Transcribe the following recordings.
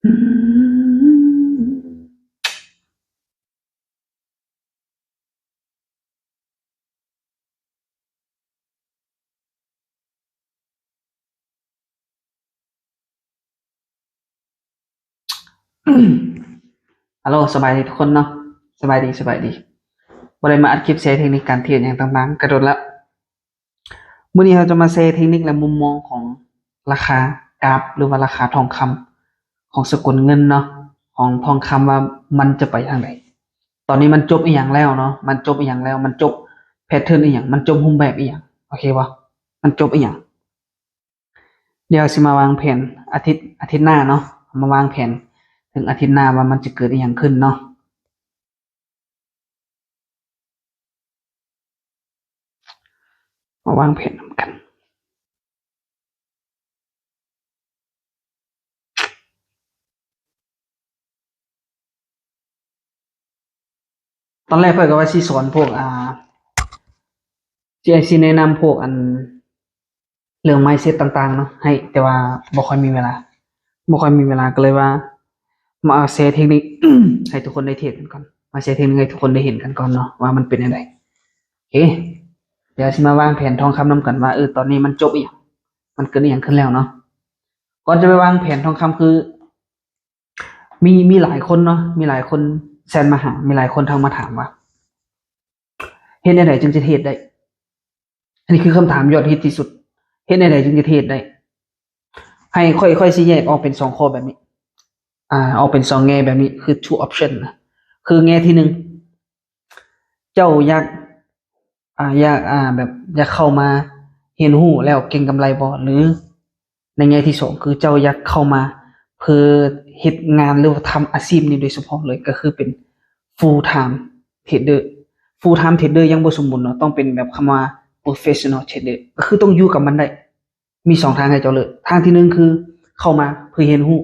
ຮາໂຫຼ ສະບາຍດີທຸກຄົນເນາະ ສະບາຍດີ ສະບາຍດີ. ບໍ່ໄດ້ມາອັດຄລິບແຊເທັກນິກການເທຣດຫຍັງຕ່າງໆ ກະດົນລະ. ມື້ນີ້ເຮົາຈະມາແຊເທັກນິກ ແລະ ມຸມມອງຂອງລາຄາກາບ ຫຼືວ່າລາຄາທອງຄຳຂອງສະກຸນເງິນເນາະ ຂອງທອງຄຳວ່າມັນຈະໄປທາງໃດ. ຕອນນີ້ມັນຈົບອີ່ຫຍັງແລ້ວເນາະ ມັນຈົບອີ່ຫຍັງແລ້ວ ມັນຈົບແພເທີນອີ່ຫຍັງ ມັນຈົບຮູບແບບອີ່ຫຍັງ ໂອເຄບໍ່ ມັນຈົບອີ່ຫຍັງ. ດຽວຊິມາວາງແຜນອາທິດ ອາທິດໜ້າເນາະ ມາວາງແຜນເຖິງອາທິດໜ້າວ່າມັນຈະເກີດອີ່ຫຍັງຂຶ້ນເນາະ. ມາວາງແຜນນຳກັນ. ຕອນແລກຂ້ອຍກໍວ່າຊິສອນພວກ ອ່າ ຊິ ຊິແນະນຳພວກ ອັນ ເລື່ອງ mindset ຕ່າງໆເນາະ ໃຫ້ ແຕ່ວ່າບໍ່ຄ່ອຍມີເວລາ ບໍ່ຄ່ອຍມີເວລາ ກໍເລີຍວ່າມາເອົາແຊເທັກນິກ ໃຫ້ທຸກຄົນໄດ້ເທຣດກັນກ່ອນ ມາແຊເທັກນິກໃຫ້ທຸກຄົນໄດ້ເຫັນກັນກ່ອນເນາະ ວ່າມັນເປັນແນວໃດ. ໂອເຄ ດຽວຊິມາວາງແຜນທອງຄຳນຳກັນວ່າ ເອີ ຕອນນີ້ມັນຈົບອີ່ຫຍັງ ມັນເກີດອີ່ຫຍັງຂຶ້ນແລ້ວເນາະ. ກ່ອນຈະໄປວາງແຜນທອງຄຳ ຄືມີ ມີຫຼາຍຄົນເນາະ ມີຫຼາຍຄົນແຊດມາຫາ ມີຫຼາຍຄົນທັກມາຖາມວ່າ ເຮັດແນວໃດຈຶ່ງຈະເທຣດໄດ້? ອັນນີ້ຄືຄຳຖາມຍອດຮິດທີ່ສຸດ ເຮັດແນວໃດຈຶ່ງຈະເທຣດໄດ້? ໃຫ້ຂ້ອຍ ຂ້ອຍຊິແຍກອອກເປັນສອງຂໍ້ແບບນີ້ ອາ ອອກເປັນສອງແງ່ແບບນີ້ ຄື two option ນະ ຄືແງ່ທີໜຶ່ງ ເຈົ້າຢາກ ອາ ຢາກ ອາ ແບບຢາກເຂົ້າມາຮຽນຮູ້ແລ້ວເກັງກຳໄລບໍ່ ຫຼື ໃນແງ່ທີສອງ ຄືເຈົ້າຢາກເຂົ້າມາເພື່ອເຮັດງານ ຫຼືວ່າທຳອາຊີບນີ້ໂດຍສະເພາະເລີຍ ກໍຄືເປັນ full time trader. Full time trader ຍັງບໍ່ສົມບູນເນາະ ຕ້ອງເປັນແບບຄຳວ່າ professional trader ກໍຄືຕ້ອງຢູ່ກັບມັນໄດ້. ມີສອງທາງໃຫ້ເຈົ້າເລືອກ. ທາງທີໜຶ່ງຄືເຂົ້າມາເພື່ອຮຽນຮູ້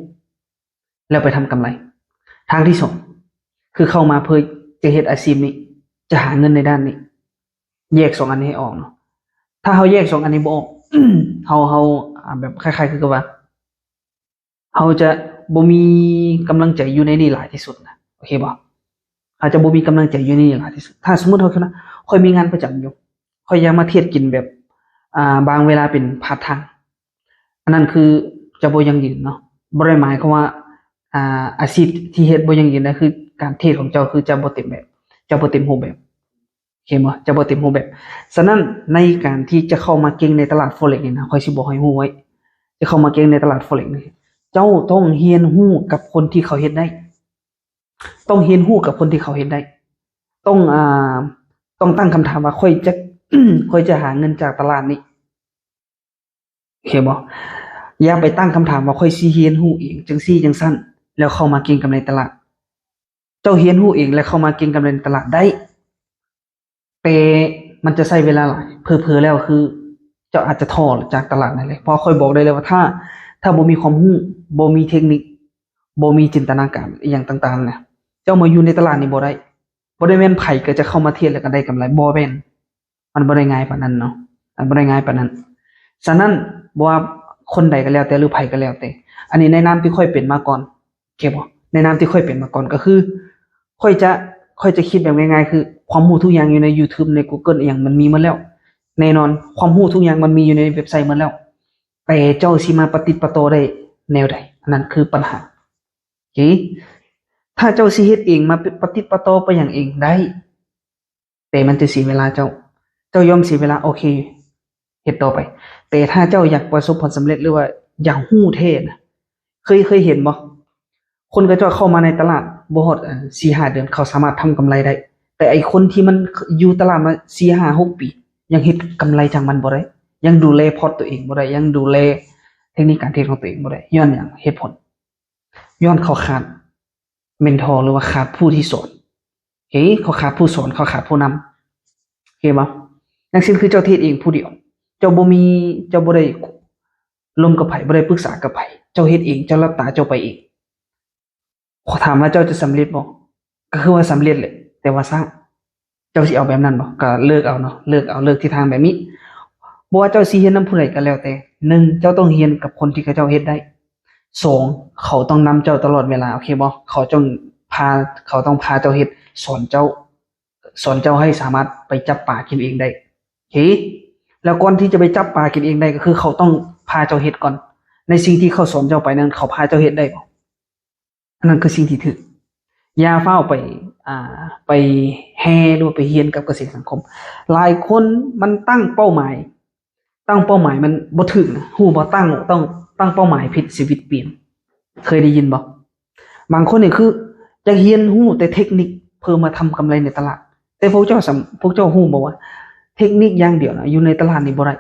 ແລ້ວໄປທຳກຳໄລ. ທາງທີສອງຄືເຂົ້າມາເພື່ອຈະເຮັດອາຊີບນີ້ ຈະຫາເງິນໃນດ້ານນີ້. ແຍກສອງອັນນີ້ໃຫ້ອອກເນາະ. ຖ້າເຮົາແຍກສອງອັນນີ້ບໍ່ອອກ ເຮົາ ເຮົາ ອາ ແບບຄ້າຍໆຄືກັບວ່າ ເຮົາຈະບໍ່ມີກຳລັງໃຈຢູ່ໃນນີ້ຫຼາຍທີ່ສຸດນະ ໂອເຄບໍ່? ເຮົາຈະບໍ່ມີກຳລັງໃຈຢູ່ໃນນີ້ຫຼາຍທີ່ສຸດ. ຖ້າສົມມຸດເຮົາ ຂ້ອຍມີງານປະຈຳຢູ່ ຂ້ອຍຢາກມາເທຣດກິນແບບ ອ່າ ບາງເວລາເປັນພາດທາມ ອັນນັ້ນຄືຈະບໍ່ຢັ້ງຢືນເນາະ. ບໍ່ໄດ້ໝາຍຄວາມວ່າ ອ່າ ອາຊີບທີ່ເຮັດບໍ່ຢັ້ງຢືນນະ ຄືການເທຣດຂອງເຈົ້າຄືຈະບໍ່ເຕັມແບບ ຈະບໍ່ເຕັມຮູບແບບ ເຫັນບໍ່? ຈະບໍ່ເຕັມຮູບແບບ. ສະນັ້ນ ໃນການທີ່ຈະເຂົ້າມາເກັ່ງໃນຕະຫຼາດ Forex ນີ້ນະ ຂ້ອຍຊິບອກໃຫ້ຮູ້ໄວ້ ຈະເຂົ້າມາເກັ່ງໃນຕະຫຼາດ Forex ນີ້ ເຈົ້າຕ້ອງຮຽນຮູ້ກັບຄົນທີ່ເຂົາເຮັດໄດ້ ຕ້ອງຮຽນຮູ້ກັບຄົນທີ່ເຂົາເຮັດໄດ້ ຕ້ອງ ອ່າ ຕ້ອງຕັ້ງຄຳຖາມວ່າ ຂ້ອຍຈະ ຂ້ອຍຈະຫາເງິນຈາກຕະຫຼາດນີ້ ເຫັນບໍ່? ຢ່າໄປຕັ້ງຄຳຖາມວ່າ ຂ້ອຍຊິຮຽນຮູ້ເອງຈັ່ງຊີ້ຈັ່ງຊັ້ນ ແລ້ວເຂົ້າມາເກັງກຳໄລຕະຫຼາດ. ເຈົ້າຮຽນຮູ້ເອງ ແລ້ວເຂົ້າມາເກັງກຳໄລຕະຫຼາດໄດ້ ແຕ່ມັນຈະໃຊ້ເວລາຫຼາຍ ເຜີໆແລ້ວຄືເຈົ້າອາດຈະທໍ້ຈາກຕະຫຼາດນັ້ນເລີຍ. ເພາະຂ້ອຍບອກໄດ້ເລີຍວ່າ ຖ້າ ຖ້າບໍ່ມີຄວາມຮູ້ ບໍ່ມີເທັກນິກ ບໍ່ມີຈິນຕະນາການອີ່ຫຍັງຕ່າງໆນະ ເຈົ້າມາຢູ່ໃນຕະຫຼາດນີ້ບໍ່ໄດ້. ບໍ່ໄດ້ແມ່ນໃຜກໍຈະເຂົ້າມາເທຣດແລ້ວກໍໄດ້ກຳໄລ ບໍ່ແມ່ນ. ມັນບໍ່ໄດ້ງ່າຍປານນັ້ນເນາະ ມັນບໍ່ໄດ້ງ່າຍປານນັ້ນ. ສະນັ້ນ ບໍ່ວ່າຄົນໃດກໍແລ້ວແຕ່ ຫຼື ໃຜກໍແລ້ວແຕ່ ອັນນີ້ໃນນາມທີ່ຂ້ອຍເປັນມາກ່ອນ ເຂົ້າໃຈບໍ່? ໃນນາມທີ່ຂ້ອຍເປັນມາກ່ອນ ກໍຄືຂ້ອຍຈະ ຂ້ອຍຈະຄິດແບບງ່າຍໆ ຄືຄວາມຮູ້ທຸກຢ່າງຢູ່ໃນ YouTube ໃນ Google ອີ່ຫຍັງມັນມີໝົດແລ້ວ ແນ່ນອນ ຄວາມຮູ້ທຸກຢ່າງມັນມີຢູ່ໃນເວັບໄຊໝົດແລ້ວ ແຕ່ເຈົ້າຊິມາປະຕິດປະຕໍ່ໄດ້ແນວໃດ? ອັນນັ້ນຄືປັນຫາ. ໂອເຄ ຖ້າເຈົ້າຊິເຮັດເອງ ມາປະຕິດປະຕໍ່ໄປຫຍັງເອງໄດ້ ແຕ່ມັນຈະເສຍເວລາເຈົ້າ. ເຈົ້າຍອມເສຍເວລາ ໂອເຄ ເຮັດຕໍ່ໄປ. ແຕ່ຖ້າເຈົ້າຢາກປະສົບຜົນສຳເລັດ ຫຼືວ່າຢາກຮູ້ແທ້ນະ ເຄີຍ ເຄີຍເຫັນບໍ່? ຄົນເຂົາເຈົ້າເຂົ້າມາໃນຕະຫຼາດບໍ່ຮອດ ເອີ່ ສີ່ຫ້າເດືອນ ເຂົາສາມາດທຳກຳໄລໄດ້ ແຕ່ໄອ້ຄົນທີ່ມັນຢູ່ຕະຫຼາດມາສີ່ຫ້າຫົກປີ ຍັງເຮັດກຳໄລຈາກມັນບໍ່ໄດ້ ຍັງດູແລພອດຕົວເອງບໍ່ໄດ້ ຍັງດູແລເທັກນິກການເທຣດຂອງຕົວເອງບໍ່ໄດ້ ຍ້ອນຫຍັງ? ເຫດຜົນ ຍ້ອນເຂົາຂາດເມັນທໍ ຫຼືວ່າຂາດຜູ້ທີ່ສອນ. ເອີ ເຂົາຂາດຜູ້ສອນ ເຂົາຂາດຜູ້ນຳ ເຫັນບໍ່? ຢ່າງເຊັ່ນ ຄືເຈົ້າເທຣດເອງຜູ້ດຽວ ເຈົ້າບໍ່ມີ ເຈົ້າບໍ່ໄດ້ລົມກັບໃຜ ບໍ່ໄດ້ປຶກສາກັບໃຜ ເຈົ້າເຮັດເອງ ເຈົ້າຫຼັບຕາເຈົ້າໄປເອງ ຂໍຖາມວ່າເຈົ້າຈະສຳເລັດບໍ່? ກໍຄືວ່າສຳເລັດແຫຼະ ແຕ່ວ່າຊ້າ. ເຈົ້າຊິເອົາແບບນັ້ນບໍ່? ກໍເລືອກເອົາເນາະ ເລືອກເອົາ ເລືອກທິດທາງແບບນີ້. ບໍ່ວ່າເຈົ້າຊິຮຽນນຳຜູ້ໃດກໍແລ້ວແຕ່ ໜຶ່ງ ເຈົ້າຕ້ອງຮຽນກັບຄົນທີ່ເຂົາເຈົ້າເຮັດໄດ້. ສອງ ເຂົາຕ້ອງນຳເຈົ້າຕະຫຼອດເວລາ ໂອເຄບໍ່? ເຂົາຕ້ອງພາ ເຂົາຕ້ອງພາເຈົ້າເຮັດ ສອນເຈົ້າ ສອນເຈົ້າໃຫ້ສາມາດໄປຈັບປາກິນເອງໄດ້ ໂອເຄ? ແລ້ວກ່ອນທີ່ຈະໄປຈັບປາກິນເອງໄດ້ ກໍຄືເຂົາຕ້ອງພາເຈົ້າເຮັດກ່ອນ ໃນສິ່ງທີ່ເຂົາສອນເຈົ້າໄປນັ້ນ ເຂົາພາເຈົ້າເຮັດໄດ້ບໍ່? ອັນນັ້ນຄືສິ່ງທີ່ຖືກ. ຢ່າຟ້າວໄປ ອ່າ ໄປແຮ່ ຫຼືວ່າໄປຮຽນກັບກະແສສັງຄົມ. ຫຼາຍຄົນມັນຕັ້ງເປົ້າໝາຍ ຕັ້ງເປົ້າໝາຍມັນບໍ່ຖືກນະ ຮູ້ບໍ່? ຕັ້ງ ຕ້ອງຕັ້ງເປົ້າໝາຍຜິດ ຊີວິດປ່ຽນ. ເຄີຍໄດ້ຍິນບໍ່? ບາງຄົນນີ້ຄືຢາກຮຽນຮູ້ແຕ່ເທັກນິກເພື່ອມາທຳກຳໄລໃນຕະຫຼາດ, ແຕ່ພວກເຈົ້າສຳ ພວກເຈົ້າຮູ້ບໍ່ວ່າເທັກນິກຢ່າງດຽວນະ ຢູ່ໃນຕະຫຼາດນີ້ບໍ່ໄດ້.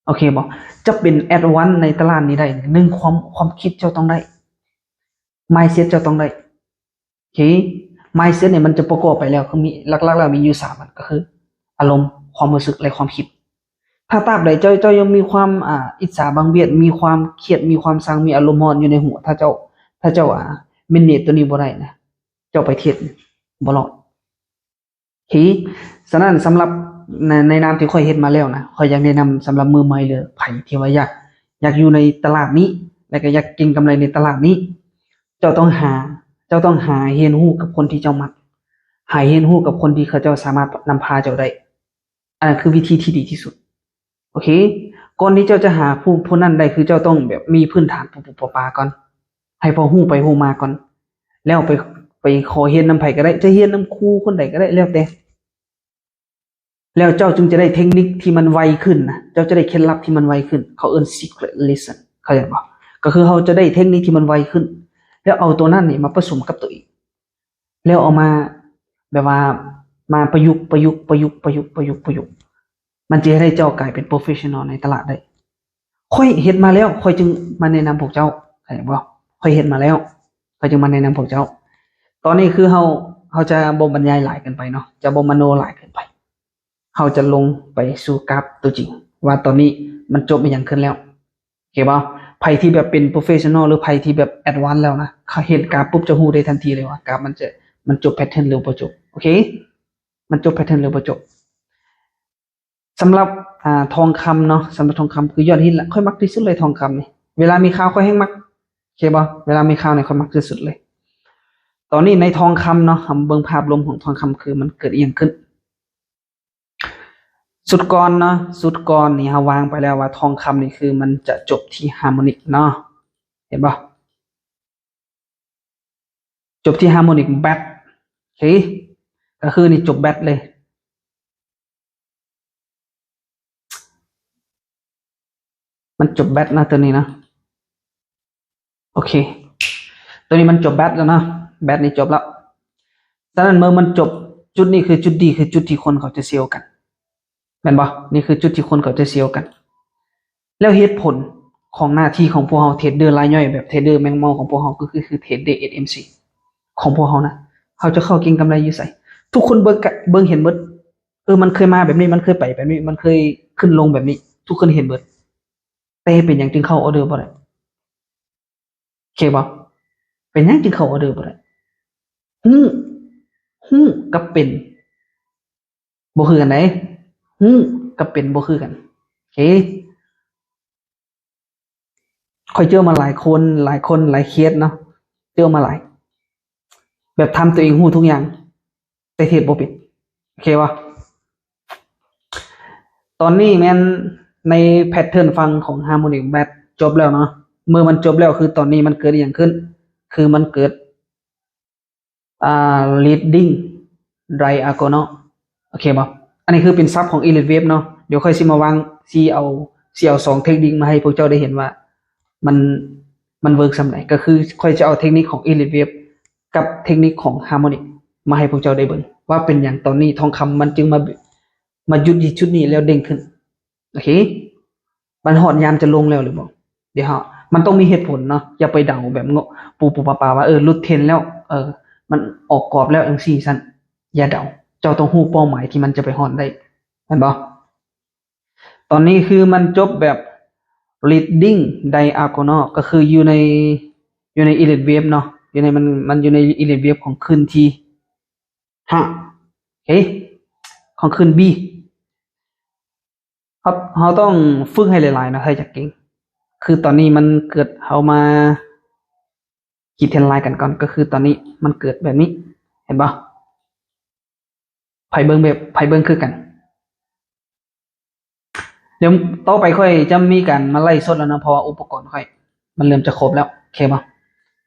ໂອເຄບໍ່? ຈະເປັນແອດວານໃນຕະຫຼາດນີ້ໄດ້ ໜຶ່ງ ຄວາມ ຄວາມຄິດເຈົ້າຕ້ອງໄດ້ ມາຍເຊັດເຈົ້າຕ້ອງໄດ້ ໂອເຄ. ມາຍເຊັດນີ້ມັນຈະປະກອບໄປແລ້ວ ຄືມີ ຫຼັກໆແລ້ວມີຢູ່ສາມອັນ ກໍຄືອາລົມ, ຄວາມຮູ້ສຶກ ແລະ ຄວາມຄິດ. ຖ້າຕາບໃດເຈົ້າ ເຈົ້າຍັງມີຄວາມ ອ່າ ອິດສາບັງບຽດ, ມີຄວາມຄຽດ, ມີຄວາມຊັງ, ມີອາລົມຮ້ອນຢູ່ໃນຫົວ, ຖ້າເຈົ້າ ຖ້າເຈົ້າ ອ່າ ແມເນຈຕົວນີ້ບໍ່ໄດ້ນະ ເຈົ້າໄປເທຣດບໍ່ລອດ. ໂອເຄ ສະນັ້ນສຳລັບໃນ ໃນນາມທີ່ຂ້ອຍເຮັດມາແລ້ວນະ ຂ້ອຍຢາກແນະນຳສຳລັບມືໃໝ່ ຫຼື ໃຜທີ່ວ່າຢາກ ຢາກຢູ່ໃນຕະຫຼາດນີ້ ແລະ ກໍຢາກເກັງກຳໄລໃນຕະຫຼາດນີ້ ເຈົ້າຕ້ອງຫາ ເຈົ້າຕ້ອງຫາຮຽນຮູ້ກັບຄົນທີ່ເຈົ້າມັກ, ຫາຮຽນຮູ້ກັບຄົນທີ່ເຂົາເຈົ້າສາມາດນຳພາເຈົ້າໄດ້. ອັນນັ້ນຄືວິທີທີ່ດີທີ່ສຸດ. ໂອເຄ ກ່ອນທີ່ເຈົ້າຈະຫາຜູ້ ຜູ້ນັ້ນໄດ້ ຄືເຈົ້າຕ້ອງແບບມີພື້ນຖານປູໆປາໆກ່ອນ ໃຫ້ພໍຮູ້ໄປຮູ້ມາກ່ອນ ແລ້ວໄປ ໄປຂໍຮຽນນຳໃຜກໍໄດ້ ຈະຮຽນນຳຄູຄົນໃດກໍໄດ້ ແລ້ວແຕ່ ແລ້ວເຈົ້າຈຶ່ງຈະໄດ້ເທັກນິກທີ່ມັນໄວຂຶ້ນນະ ເຈົ້າຈະໄດ້ເຄັດລັບທີ່ມັນໄວຂຶ້ນ ເຂົາເອີ້ນ secret lesson ເຂົ້າໃຈບໍ່? ກໍຄືເຮົາຈະໄດ້ເທັກນິກທີ່ມັນໄວຂຶ້ນ ແລ້ວເອົາຕົວນັ້ນນີ້ມາປະສົມກັບຕົວເອງ ແລ້ວເອົາມາ ແບບວ່າມາປະຍຸກ ປະຍຸກ ປະຍຸກ ປະຍຸກ ປະຍຸກ ປະຍຸກ ມັນຈະເຮັດໃຫ້ເຈົ້າກາຍເປັນ professional ໃນຕະຫຼາດໄດ້. ຂ້ອຍເຮັດມາແລ້ວ ຂ້ອຍຈຶ່ງມາແນະນຳພວກເຈົ້າ ເຂົ້າໃຈບໍ່? ຂ້ອຍເຮັດມາແລ້ວ ຂ້ອຍຈຶ່ງມາແນະນຳພວກເຈົ້າ. ຕອນນີ້ຄືເຮົາ ເຮົາຈະບໍ່ບັນຍາຍຫຼາຍເກີນໄປເນາະ ຈະບໍ່ມະໂນຫຼາຍເກີນໄປ ເຮົາຈະລົງໄປສູ່ກາບຕົວຈິງ ວ່າຕອນນີ້ມັນຈົບອີ່ຫຍັງຂຶ້ນແລ້ວ ໂອເຄບໍ່? ໃຜທີ່ແບບເປັນ professional ຫຼືໃຜທີ່ແບບ advance ແລ້ວນະ ເຂົາເຫັນກາບປຸບຈະຮູ້ໄດ້ທັນທີເລີຍວ່າກາບມັນຈະ ມັນຈົບ pattern ຫຼືບໍ່ຈົບ ໂອເຄ ມັນຈົບ pattern ຫຼືບໍ່ຈົບ. ສຳລັບ ອ່າ ທອງຄຳເນາະ ສຳລັບທອງຄຳຄືຍອດຮິດລະ ຂ້ອຍມັກທີ່ສຸດເລີຍທອງຄຳນີ້ ເວລາມີຂ່າວຂ້ອຍແຮ່ງມັກ ໂອເຄບໍ່? ເວລາມີຂ່າວນີ້ຂ້ອຍມັກທີ່ສຸດເລີຍ. ຕອນນີ້ໃນທອງຄຳເນາະ ເຮົາເບິ່ງພາບລວມຂອງທອງຄຳ ຄືມັນເກີດອີ່ຫຍັງຂຶ້ນ. ຊຸດກ່ອນເນາະ ຊຸດກ່ອນນີ້ເຮົາວາງໄປແລ້ວວ່າທອງຄຳນີ້ຄືມັນຈະຈົບທີ່ harmonic ເນາະ ເຫັນບໍ່? ຈົບທີ່ harmonic bat ໂອເຄ ກໍຄືນີ້ຈົບ bat ເລີຍ ມັນຈົບ bat ນະ ຕົວນີ້ນະ ໂອເຄ ຕົວນີ້ມັນຈົບ bat ແລ້ວນະ bat ນີ້ຈົບແລ້ວ. ສະນັ້ນເມື່ອມັນຈົບ ຈຸດນີ້ຄືຈຸດດີ ຄືຈຸດທີ່ຄົນເຂົາຈະເຊວກັນ ແມ່ນບໍ່? ນີ້ຄືຈຸດທີ່ຄົນເຂົາຈະເຊວກັນ. ແລ້ວເຫດຜົນຂອງໜ້າທີ່ຂອງພວກເຮົາ ເທຣດເດີລາຍຍ່ອຍ ແບບເທຣດເດີແມງເມົາຂອງພວກເຮົາ ກໍຄື ຄືເທຣດເດີ ເອສ ເອັມ ຊີ ຂອງພວກເຮົານະ ເຮົາຈະເຂົ້າເກັງກຳໄລຢູ່ໃສ? ທຸກຄົນເບິ່ງ ເບິ່ງເຫັນເບິດ ເອີ ມັນເຄີຍມາແບບນີ້ ມັນເຄີຍໄປແບບນີ້ ມັນເຄີຍຂຶ້ນລົງແບບນີ້ ທຸກຄົນເຫັນເບິດ ແຕ່ເປັນຫຍັງຈຶ່ງເຂົ້າອອເດີບໍ່ໄດ້? ໂອເຄບໍ່? ເປັນຫຍັງຈຶ່ງເຂົ້າອອເດີບໍ່ໄດ້? ຮູ້ ຮູ້ກັບເປັນ ບໍ່ຄືກັນໃດ໋ ຮູ້ກັບເປັນບໍ່ຄືກັນ ໂອເຄ. ຂ້ອຍເຈີມາຫຼາຍຄົນ ຫຼາຍຄົນ ຫຼາຍເຄສເນາະ ເຈີມາຫຼາຍ ແບບທຳຕົວເອງຮູ້ທຸກຢ່າງ ແຕ່ເທຣດບໍ່ເປັນ ໂອເຄບໍ່? ຕອນນີ້ແມ່ນໃນ pattern ຝັ່ງຂອງ harmonic bat ຈົບແລ້ວເນາະ ເມື່ອມັນຈົບແລ້ວ ຄືຕອນນີ້ມັນເກີດອີ່ຫຍັງຂຶ້ນ? ຄືມັນເກີດ ອ່າ leading diagonal ໂອເຄບໍ່? ອັນນີ້ຄືເປັນສັບຂອງ Elliott wave ເນາະ ດຽວຂ້ອຍຊິມາວາງ ຊິເອົາ ຊິເອົາສອງເທັກນິກມາໃຫ້ພວກເຈົ້າໄດ້ເຫັນວ່າ ມັນ ມັນເວີກສ່ຳໃດ ກໍຄືຂ້ອຍຈະເອົາເທັກນິກຂອງ Elliott wave ກັບເທັກນິກຂອງ harmonic ມາໃຫ້ພວກເຈົ້າໄດ້ເບິ່ງ ວ່າເປັນຫຍັງຕອນນີ້ທອງຄຳມັນຈຶ່ງມາ ມາຢຸດຢູ່ຈຸດນີ້ແລ້ວເດັ່ງຂຶ້ນ ໂອເຄ ມັນຮອດຍາມຈະລົງແລ້ວຫຼືບໍ່? ດຽວເຮົາ ມັນຕ້ອງມີເຫດຜົນເນາະ ຢ່າໄປເດົາແບບໂງ່ ປູໆປາໆວ່າ ເອີ ຫຼຸດເທຣນແລ້ວ ເອີ ມັນອອກກອບແລ້ວ ຈັ່ງຊີ້ຊັ້ນ ຢ່າເດົາ ເຈົ້າຕ້ອງຮູ້ເປົ້າໝາຍທີ່ມັນຈະໄປຮອດໄດ້ ແມ່ນບໍ່? ຕອນນີ້ຄືມັນຈົບແບບ leading diagonal ກໍຄືຢູ່ໃນ ຢູ່ໃນ Elliott wave ເນາະ ຢູ່ໃນ ມັນ ມັນຢູ່ໃນ Elliott wave ຂອງຄືນທີຫ້າ ໂອເຄ ຂອງຄືນ B ເຮົາ ເຮົາຕ້ອງຝຶກໃຫ້ຫຼາຍໆເນາະ ໃຫ້ຈັກເກັ່ງ ຄືຕອນນີ້ມັນເກີດ ເຮົາມາຄິດແທນລາຍກັນກ່ອນ ກໍຄືຕອນນີ້ມັນເກີດແບບນີ້ ເຫັນບໍ່? ໃຜເບິ່ງແບບ ໃຜເບິ່ງຄືກັນ? ດຽວຕໍ່ໄປຂ້ອຍຈະມີການມາໄລຟ໌ສົດແລ້ວເນາະ ເພາະວ່າອຸປະກອນຂ້ອຍມັນເລີ່ມຈະຄົບແລ້ວ ໂອເຄບໍ່?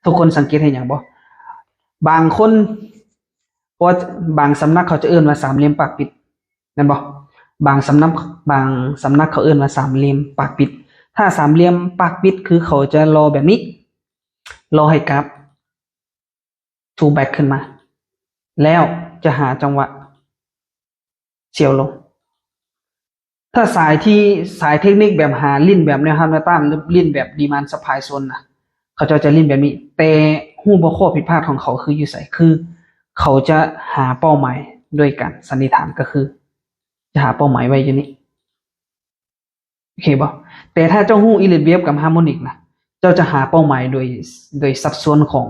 ທຸກຄົນສັງເກດເຫັນຫຍັງບໍ່? ບາງຄົນ ເພາະວ່າບາງສຳນັກເຂົາຈະເອີ້ນວ່າສາມຫຼ່ຽມປາກປິດ ແມ່ນບໍ່? ບາງສຳນັກ ບາງສຳນັກເຂົາເອີ້ນວ່າສາມຫຼ່ຽມປາກປິດ. ຖ້າສາມຫຼ່ຽມປາກປິດ ຄືເຂົາຈະລໍແບບນີ້ ລໍໃຫ້ກາບ pull back ຂຶ້ນມາ ແລ້ວຈະຫາຈັງຫວະສ່ຽວລົງ. ຖ້າສາຍທີ່ ສາຍເທັກນິກແບບຫາຫຼິ້ນແບບແນວຮັບແນວຕ້ານ ຫຼືຫຼິ້ນແບບ demand supply zone ນະ ເຂົາເຈົ້າຈະຫຼິ້ນແບບນີ້ ແຕ່ຮູ້ບໍ່ ຂໍ້ຜິດພາດຂອງເຂົາຄືຢູ່ໃສ? ຄືເຂົາຈະຫາເປົ້າໝາຍໂດຍການສັນນິຖານ ກໍຄືຈະຫາເປົ້າໝາຍໄວ້ຢູ່ນີ້. ໂອເຄບໍ່? ແຕ່ຖ້າເຈົ້າຮູ້ Elliott wave ກັບ harmonic ນະ ເຈົ້າຈະຫາເປົ້າໝາຍໂດຍ ໂດຍສັດສ່ວນຂອງ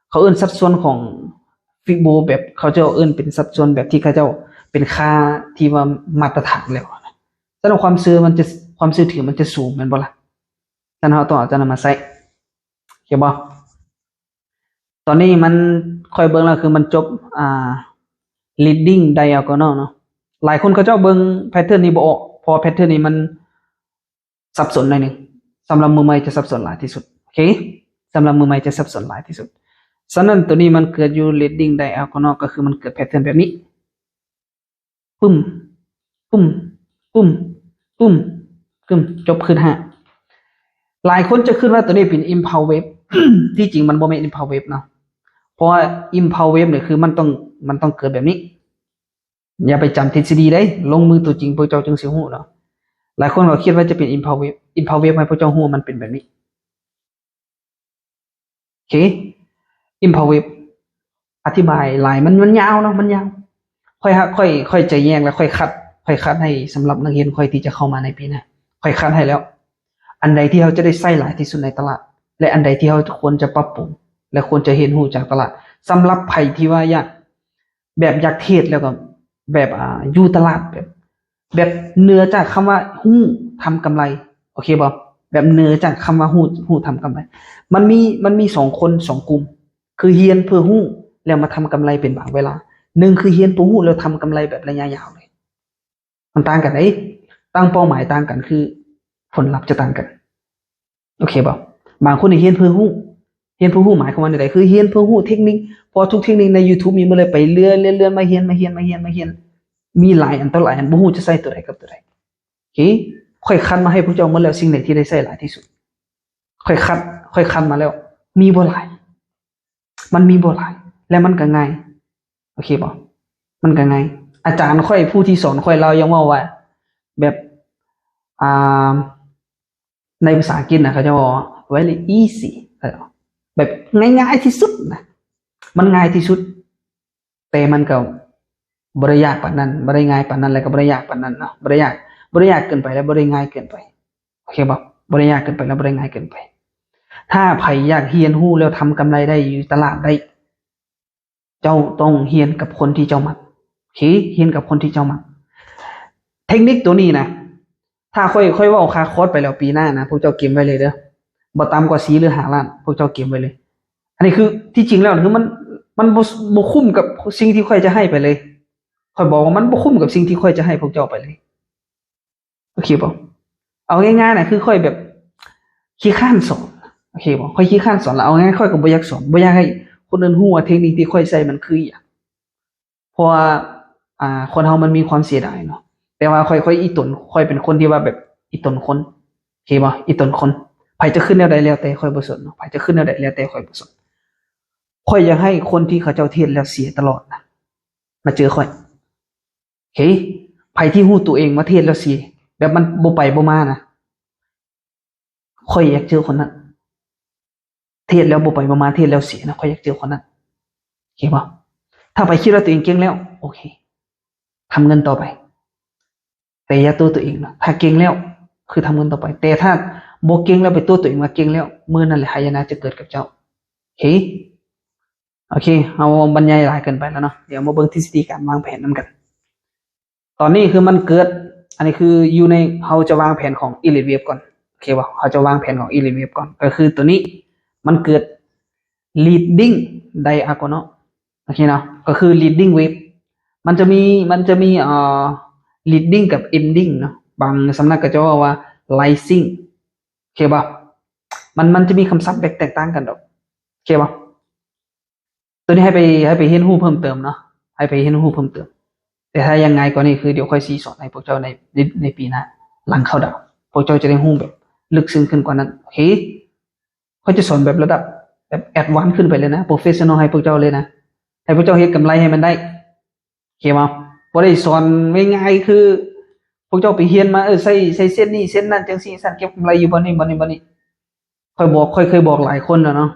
ເຂົາເອີ້ນສັດສ່ວນຂອງ Fibo ແບບ ເຂົາເຈົ້າເອີ້ນເປັນສັດສ່ວນແບບທີ່ເຂົາເຈົ້າເປັນຄ່າທີ່ວ່າມາດຕະຖານແລ້ວນະ. ສະນັ້ນຄວາມເຊື່ອມັນຈະ ຄວາມເຊື່ອຖືມັນຈະສູງ ແມ່ນບໍ່ລະ? ສະນັ້ນເຮົາຕ້ອງເອົາຕົວນັ້ນມາໃຊ້ ໂອເຄບໍ່? ຕອນນີ້ມັນ ຂ້ອຍເບິ່ງແລ້ວຄືມັນຈົບ ອ່າ leading diagonal ເນາະ. ຫຼາຍຄົນເຂົາເຈົ້າເບິ່ງ pattern ນີ້ບໍ່ອອກ ເພາະວ່າ pattern ນີ້ມັນສັບສົນໜ້ອຍໜຶ່ງ ສຳລັບມືໃໝ່ຈະສັບສົນຫຼາຍທີ່ສຸດ ໂອເຄ ສຳລັບມືໃໝ່ຈະສັບສົນຫຼາຍທີ່ສຸດ. ສະນັ້ນໂຕນີ້ມັນເກີດຢູ່ leading diagonal ກໍຄືມັນເກີດ pattern ແບບນີ້ ປຶ້ມ ປຶ້ມ ປຶ້ມ ປຶ້ມ ປຶ້ມ ຈົບຄືນຫ້າ. ຫຼາຍຄົນຈະຄິດວ່າໂຕນີ້ເປັນ impulse wave ທີ່ຈິງມັນບໍ່ແມ່ນ impulse wave ເນາະ ເພາະວ່າ impulse wave ນີ້ຄືມັນຕ້ອງ ມັນຕ້ອງເກີດແບບນີ້. ຢ່າໄປຈຳທິດສະດີເດ້ ລົງມືຕົວຈິງພວກເຈົ້າຈຶ່ງຊິຮູ້ເນາະ. ຫຼາຍຄົນກໍຄິດວ່າຈະເປັນ impulse wave impulse wave ໃຫ້ພວກເຈົ້າຮູ້ວ່າມັນເປັນແບບນີ້. ໂອເຄ impulse wave ອະທິບາຍຫຼາຍ ມັນ ມັນຍາວເນາະ ມັນຍາວ. ຂ້ອຍ ຂ້ອຍ ຂ້ອຍຈະແຍກ ແລະ ຂ້ອຍຄັດ ຂ້ອຍຄັດໃຫ້ສຳລັບນັກຮຽນຂ້ອຍທີ່ຈະເຂົ້າມາໃນປີໜ້າ ຂ້ອຍຄັດໃຫ້ແລ້ວ ອັນໃດທີ່ເຮົາຈະໄດ້ໃຊ້ຫຼາຍທີ່ສຸດໃນຕະຫຼາດ ແລະ ອັນໃດທີ່ເຮົາຄວນຈະປັບປຸງ ແລະ ຄວນຈະຮຽນຮູ້ຈາກຕະຫຼາດ. ສຳລັບໃຜທີ່ວ່າຢາກ ແບບຢາກເທຣດ ແລ້ວກໍແບບ ອ່າ ຢູ່ຕະຫຼາດແບບ ແບບເໜືອຈາກຄຳວ່າຮູ້ ທຳກຳໄລ ໂອເຄບໍ່? ແບບເໜືອຈາກຄຳວ່າຮູ້ ຮູ້ ທຳກຳໄລ. ມັນມີ ມັນມີສອງຄົນ ສອງກຸ່ມ ຄືຮຽນເພື່ອຮູ້ ແລ້ວມາທຳກຳໄລເປັນບາງເວລາ. ໜຶ່ງ ຄືຮຽນເພື່ອຮູ້ ແລ້ວທຳກຳໄລແບບໄລຍະຍາວເລີຍ. ມັນຕ່າງກັນເດ້ ຕັ້ງເປົ້າໝາຍຕ່າງກັນ ຄືຜົນລັບຈະຕ່າງກັນ ໂອເຄບໍ່? ບາງຄົນນີ້ຮຽນເພື່ອຮູ້ ຮຽນເພື່ອຮູ້ໝາຍຄວາມວ່າແນວໃດ? ຄືຮຽນເພື່ອຮູ້ເທັກນິກ ເພາະວ່າທຸກເທັກນິກໃນ YouTube ມີໝົດເລີຍ ໄປເລື່ອນ ເລື່ອນ ເລື່ອນ ມາຮຽນ ມາຮຽນ ມາຮຽນ ມາຮຽນ ມີຫຼາຍອັນຕໍ່ຫຼາຍອັນ ບໍ່ຮູ້ຈະໃຊ້ຕົວໃດກັບຕົວໃດ. ໂອເຄ ຂ້ອຍຄັດມາໃຫ້ພວກເຈົ້າໝົດແລ້ວ ສິ່ງໃດທີ່ໄດ້ໃຊ້ຫຼາຍທີ່ສຸດ ຂ້ອຍຄັດ ຂ້ອຍຄັດມາແລ້ວ ມີບໍ່ຫຼາຍ ມັນມີບໍ່ຫຼາຍ ແລະ ມັນກໍງ່າຍ ໂອເຄບໍ່? ມັນກໍງ່າຍ. ອາຈານຂ້ອຍຜູ້ທີ່ສອນຂ້ອຍ ລາວຍັງເວົ້າວ່າ ແບບ ອ່າ ໃນພາສາອັງກິດນະ ເຂົາຈະເວົ້າວ່າ very easy ເຂົາເຈົ້າ ແບບງ່າຍໆທີ່ສຸດນະ ມັນງ່າຍທີ່ສຸດ ແຕ່ມັນກໍບໍ່ໄດ້ຍາກປານນັ້ນ ບໍ່ໄດ້ງ່າຍປານນັ້ນ ແລະ ກໍບໍ່ໄດ້ຍາກປານນັ້ນເນາະ ບໍ່ໄດ້ຍາກ ບໍ່ໄດ້ຍາກເກີນໄປ ແລະ ບໍ່ໄດ້ງ່າຍເກີນໄປ ໂອເຄບໍ່? ບໍ່ໄດ້ຍາກເກີນໄປ ແລະ ບໍ່ໄດ້ງ່າຍເກີນໄປ. ຖ້າໃຜຢາກຮຽນຮູ້ແລ້ວທຳກຳໄລໄດ້ ຢູ່ຕະຫຼາດໄດ້ ເຈົ້າຕ້ອງຮຽນກັບຄົນທີ່ເຈົ້າມັກ ໂອເຄ ຮຽນກັບຄົນທີ່ເຈົ້າມັກ. ເທັກນິກໂຕນີ້ນະ ຖ້າຂ້ອຍ ຂ້ອຍເວົ້າຄ່າຄອດໄປແລ້ວ ປີໜ້ານະ ພວກເຈົ້າກຽມໄວ້ເລີຍເດີ້ ບໍ່ຕ່ຳກວ່າສີ່ ຫຼື ຫ້າລ້ານ ພວກເຈົ້າກຽມໄວ້ເລີຍ. ອັນນີ້ຄື ທີ່ຈິງແລ້ວຄືມັນ ມັນບໍ່ ບໍ່ຄຸ້ມກັບສິ່ງທີ່ຂ້ອຍຈະໃຫ້ໄປເລີຍ. ຂ້ອຍບອກວ່າມັນບໍ່ຄຸ້ມກັບສິ່ງທີ່ຂ້ອຍຈະໃຫ້ພວກເຈົ້າໄປເລີຍ. ໂອເຄບໍ່? ເອົາງ່າຍໆນະ ຄືຂ້ອຍແບບຂີ້ຄ້ານສອນ ໂອເຄບໍ່? ຂ້ອຍຂີ້ຄ້ານສອນ ແລ້ວເອົາງ່າຍໆ ຂ້ອຍກໍບໍ່ຢາກສອນ ບໍ່ຢາກໃຫ້ຄົນອື່ນຮູ້ວ່າເທັກນິກທີ່ຂ້ອຍໃຊ້ມັນຄືອີ່ຫຍັງ ເພາະວ່າ ອ່າ ຄົນເຮົາມັນມີຄວາມເສຍດາຍເນາະ ແຕ່ວ່າຂ້ອຍ ຂ້ອຍອີ່ຕົນ ຂ້ອຍເປັນຄົນທີ່ວ່າແບບອີ່ຕົນຄົນ ໂອເຄບໍ່? ອີ່ຕົນຄົນ ໃຜຈະຄິດແນວໃດແລ້ວແຕ່ ຂ້ອຍບໍ່ສົນເນາະ ໃຜຈະຄິດແນວໃດແລ້ວແຕ່ ຂ້ອຍບໍ່ສົນ. ຂ້ອຍຢາກໃຫ້ຄົນທີ່ເຂົາເຈົ້າເທຣດແລ້ວເສຍຕະຫຼອດນະ ມາເຈີຂ້ອຍ ເຮີ້ຍ ໃຜທີ່ຮູ້ໂຕເອງວ່າເທດແລ້ວເສຍ ແບບມັນບໍ່ໄປບໍ່ມານະ ຂ້ອຍຢາກເຈີຄົນນັ້ນ. ເທດແລ້ວບໍ່ໄປບໍ່ມາ ເທດແລ້ວເສຍນະ ຂ້ອຍຢາກເຈີຄົນນັ້ນ ເຫັນບໍ່? ຖ້າໃຜຄິດວ່າໂຕເອງເກັ່ງແລ້ວ ໂອເຄ ທຳເງິນຕໍ່ໄປ ແຕ່ຢ່າໂທດໂຕເອງນະ. ຖ້າເກັ່ງແລ້ວ ຄືທຳເງິນຕໍ່ໄປ ແຕ່ຖ້າບໍ່ເກັ່ງແລ້ວໄປໂທດໂຕເອງວ່າເກັ່ງແລ້ວ ມື້ນັ້ນແຫຼະຫາຍະນະຈະເກີດກັບເຈົ້າ ເຫັນ? ໂອເຄ ເຮົາບັນຍາຍຫຼາຍເກີນໄປແລ້ວເນາະ ດຽວມາເບິ່ງທິດສະດີການວາງແຜນນຳກັນ. ຕອນນີ້ຄືມັນເກີດ ອັນນີ້ຄືຢູ່ໃນ ເຮົາຈະວາງແຜນຂອງ Elliott Wave ກ່ອນ ເຄບໍ່? ເຮົາຈະວາງແຜນຂອງ Elite Wave ກ່ອນ ກໍຄືໂຕນີ້ມັນເກີດ Leading Diagonal ໂອເຄເນາະ ກໍຄື Leading Wave ມັນຈະມີ ມັນຈະມີ ເອີ Leading ກັບ Ending ເນາະ ບາງສຳນັກກໍຈະເວົ້າວ່າ Rising ໂອເຄບໍ່? ມັນ ມັນຈະມີຄຳສັບແຕກຕ່າງກັນດອກ ໂອເຄບໍ່? ໂຕນີ້ໃຫ້ໄປ ໃຫ້ໄປຮຽນຮູ້ເພີ່ມເຕີມເນາະ ໃຫ້ໄປຮຽນຮູ້ເພີ່ມເຕີມ. ແຕ່ຖ້າຢ່າງງ່າຍກວ່ານີ້ ຄືດຽວຂ້ອຍຊິສອນໃຫ້ພວກເຈົ້າໃນ ໃນ ໃນປີໜ້າ ຫຼັງເຂົ້າດາວ ພວກເຈົ້າຈະໄດ້ຮູ້ແບບເລິກເຊິ່ງຂຶ້ນກວ່ານັ້ນ ໂອເຄ. ຂ້ອຍຈະສອນແບບລະດັບແບບ advance ຂຶ້ນໄປເລີຍນະ professional ໃຫ້ພວກເຈົ້າເລີຍນະ ໃຫ້ພວກເຈົ້າເຮັດກຳໄລໃຫ້ມັນໄດ້ ໂອເຄບໍ່? ບໍ່ໄດ້ສອນງ່າຍໆ ຄືພວກເຈົ້າໄປຮຽນມາ ເອີ ໃຊ້ ໃຊ້ເສັ້ນນີ້ເສັ້ນນັ້ນ ຈັ່ງຊີ້ຊັ້ນ ເກັບກຳໄລຢູ່ບ່ອນນີ້ ບ່ອນນີ້ ບ່ອນນີ້. ຂ້ອຍບອກ ຂ້ອຍເຄີຍບອກຫຼາຍຄົນແລ້ວເນາະ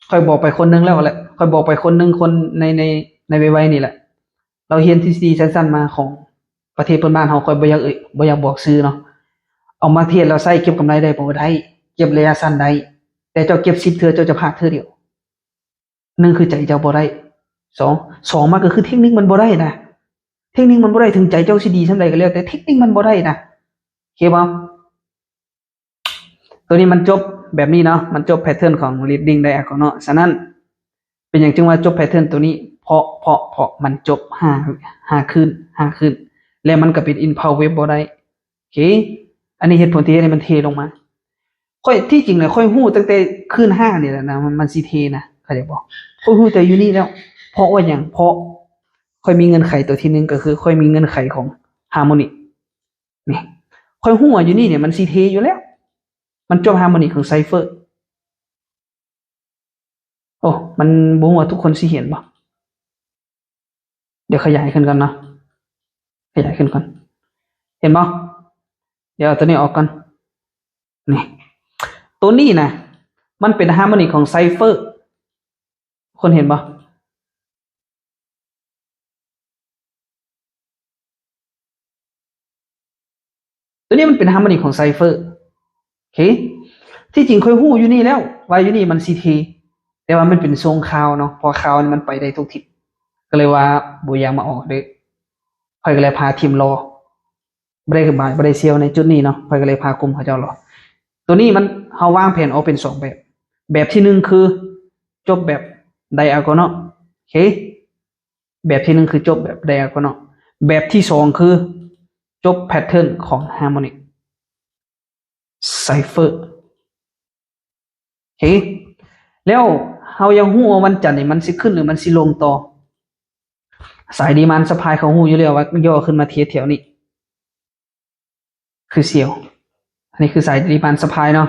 ຂ້ອຍບອກໄປຄົນໜຶ່ງແລ້ວແຫຼະ ຂ້ອຍບອກໄປຄົນໜຶ່ງ ຄົນໃນ ໃນ ໃນໄວໆນີ້ແຫຼະ ລາວຮຽນທິດສະດີສັ້ນໆມາຂອງປະເທດເພື່ອນບ້ານເຮົາ ຂ້ອຍບໍ່ຢາກເອີ່ຍ ບໍ່ຢາກບອກຊື່ເນາະ ເອົາມາທຽບແລ້ວໃຊ້ເກັບກຳໄລໄດ້ບໍ່? ໄດ້ ເກັບໄລຍະສັ້ນໄດ້ ແຕ່ເຈົ້າເກັບສິບເທື່ອ ເຈົ້າຈະພາດເທື່ອດຽວ. ໜຶ່ງຄືໃຈເຈົ້າບໍ່ໄດ້ ສອງ ສອງມາກໍຄືເທັກນິກມັນບໍ່ໄດ້ນະ ເທັກນິກມັນບໍ່ໄດ້ ເຖິງໃຈເຈົ້າຊິດີສ່ຳໃດກໍແລ້ວ ແຕ່ເທັກນິກມັນບໍ່ໄດ້ນະ ໂອເຄບໍ່? ໂຕນີ້ມັນຈົບແບບນີ້ເນາະ ມັນຈົບ pattern ຂອງ Leading Diagonal ເນາະ. ສະນັ້ນ ເປັນຫຍັງຈຶ່ງວ່າຈົບ pattern ໂຕນີ້? ເພາະ ເພາະ ເພາະມັນຈົບຫ້າ ຫ້າຄືນ ຫ້າຄືນ ແລະ ມັນກໍເປັນ impulse wave ບໍ່ໄດ້ ໂອເຄ. ອັນນີ້ເຫດຜົນທີ່ເຮັດໃຫ້ມັນເທລົງມາ. ຂ້ອຍ ທີ່ຈິງນະ ຂ້ອຍຮູ້ຕັ້ງແຕ່ຄືນຫ້ານີ້ແຫຼະນະ ມັນ ມັນຊິເທນະ ເຂົ້າໃຈບໍ່? ຂ້ອຍຮູ້ແຕ່ຢູ່ນີ້ແລ້ວ. ເພາະວ່າຫຍັງ? ເພາະຂ້ອຍມີເງື່ອນໄຂຕົວທີໜຶ່ງ ກໍຄືຂ້ອຍມີເງື່ອນໄຂຂອງ harmonic ນີ້ ຂ້ອຍຮູ້ວ່າຢູ່ນີ້ນີ້ມັນຊິເທຢູ່ແລ້ວ ມັນຈົບ harmonic ຂອງ cipher. ໂອ້ ມັນ ບໍ່ຮູ້ວ່າທຸກຄົນຊິເຫັນບໍ່? ດຽວຂະຫຍາຍຂຶ້ນກ່ອນເນາະ ຂະຫຍາຍຂຶ້ນກ່ອນ ເຫັນບໍ່? ດຽວເອົາຕົວນີ້ອອກກ່ອນ ນີ້ ຕົວນີ້ນະ ມັນເປັນ harmonic ຂອງ cipher ຄົນເຫັນບໍ່? ຕົວນີ້ມັນເປັນ harmonic ຂອງ cipher ໂອເຄ. ທີ່ຈິງຂ້ອຍຮູ້ຢູ່ນີ້ແລ້ວວ່າຢູ່ນີ້ມັນຊິເທ ແຕ່ວ່າມັນເປັນຊ່ວງຄາວເນາະ ເພາະຄາວນີ້ມັນໄປໄດ້ທຸກທິດ ກໍເລີຍວ່າບໍ່ຢາກມາອອກເດີ ຂ້ອຍກໍເລີຍພາທີມລໍ ບໍ່ໄດ້ບາຍ ບໍ່ໄດ້ສ່ຽວໃນຈຸດນີ້ເນາະ ຂ້ອຍກໍເລີຍພາກຸ່ມເຂົາເຈົ້າລໍ. ຕົວນີ້ມັນ ເຮົາວາງແຜນອອກເປັນສອງແບບ ແບບທີໜຶ່ງຄືຈົບແບບ diagonal ໂອເຄ. ແບບທີໜຶ່ງຄືຈົບແບບ diagonal ເນາະ ແບບທີສອງຄືຈົບ pattern ຂອງ harmonic cipher ໂອເຄ. ແລ້ວເຮົາຢາກຮູ້ວ່າວັນຈັນນີ້ມັນຊິຂຶ້ນ ຫຼື ມັນຊິລົງຕໍ່. ສາຍ demand supply ເຂົາຮູ້ຢູ່ແລ້ວວ່າຫຍໍ້ຂຶ້ນມາເທສແຖວນີ້ ຄື sell ອັນນີ້ຄືສາຍ demand supply ເນາະ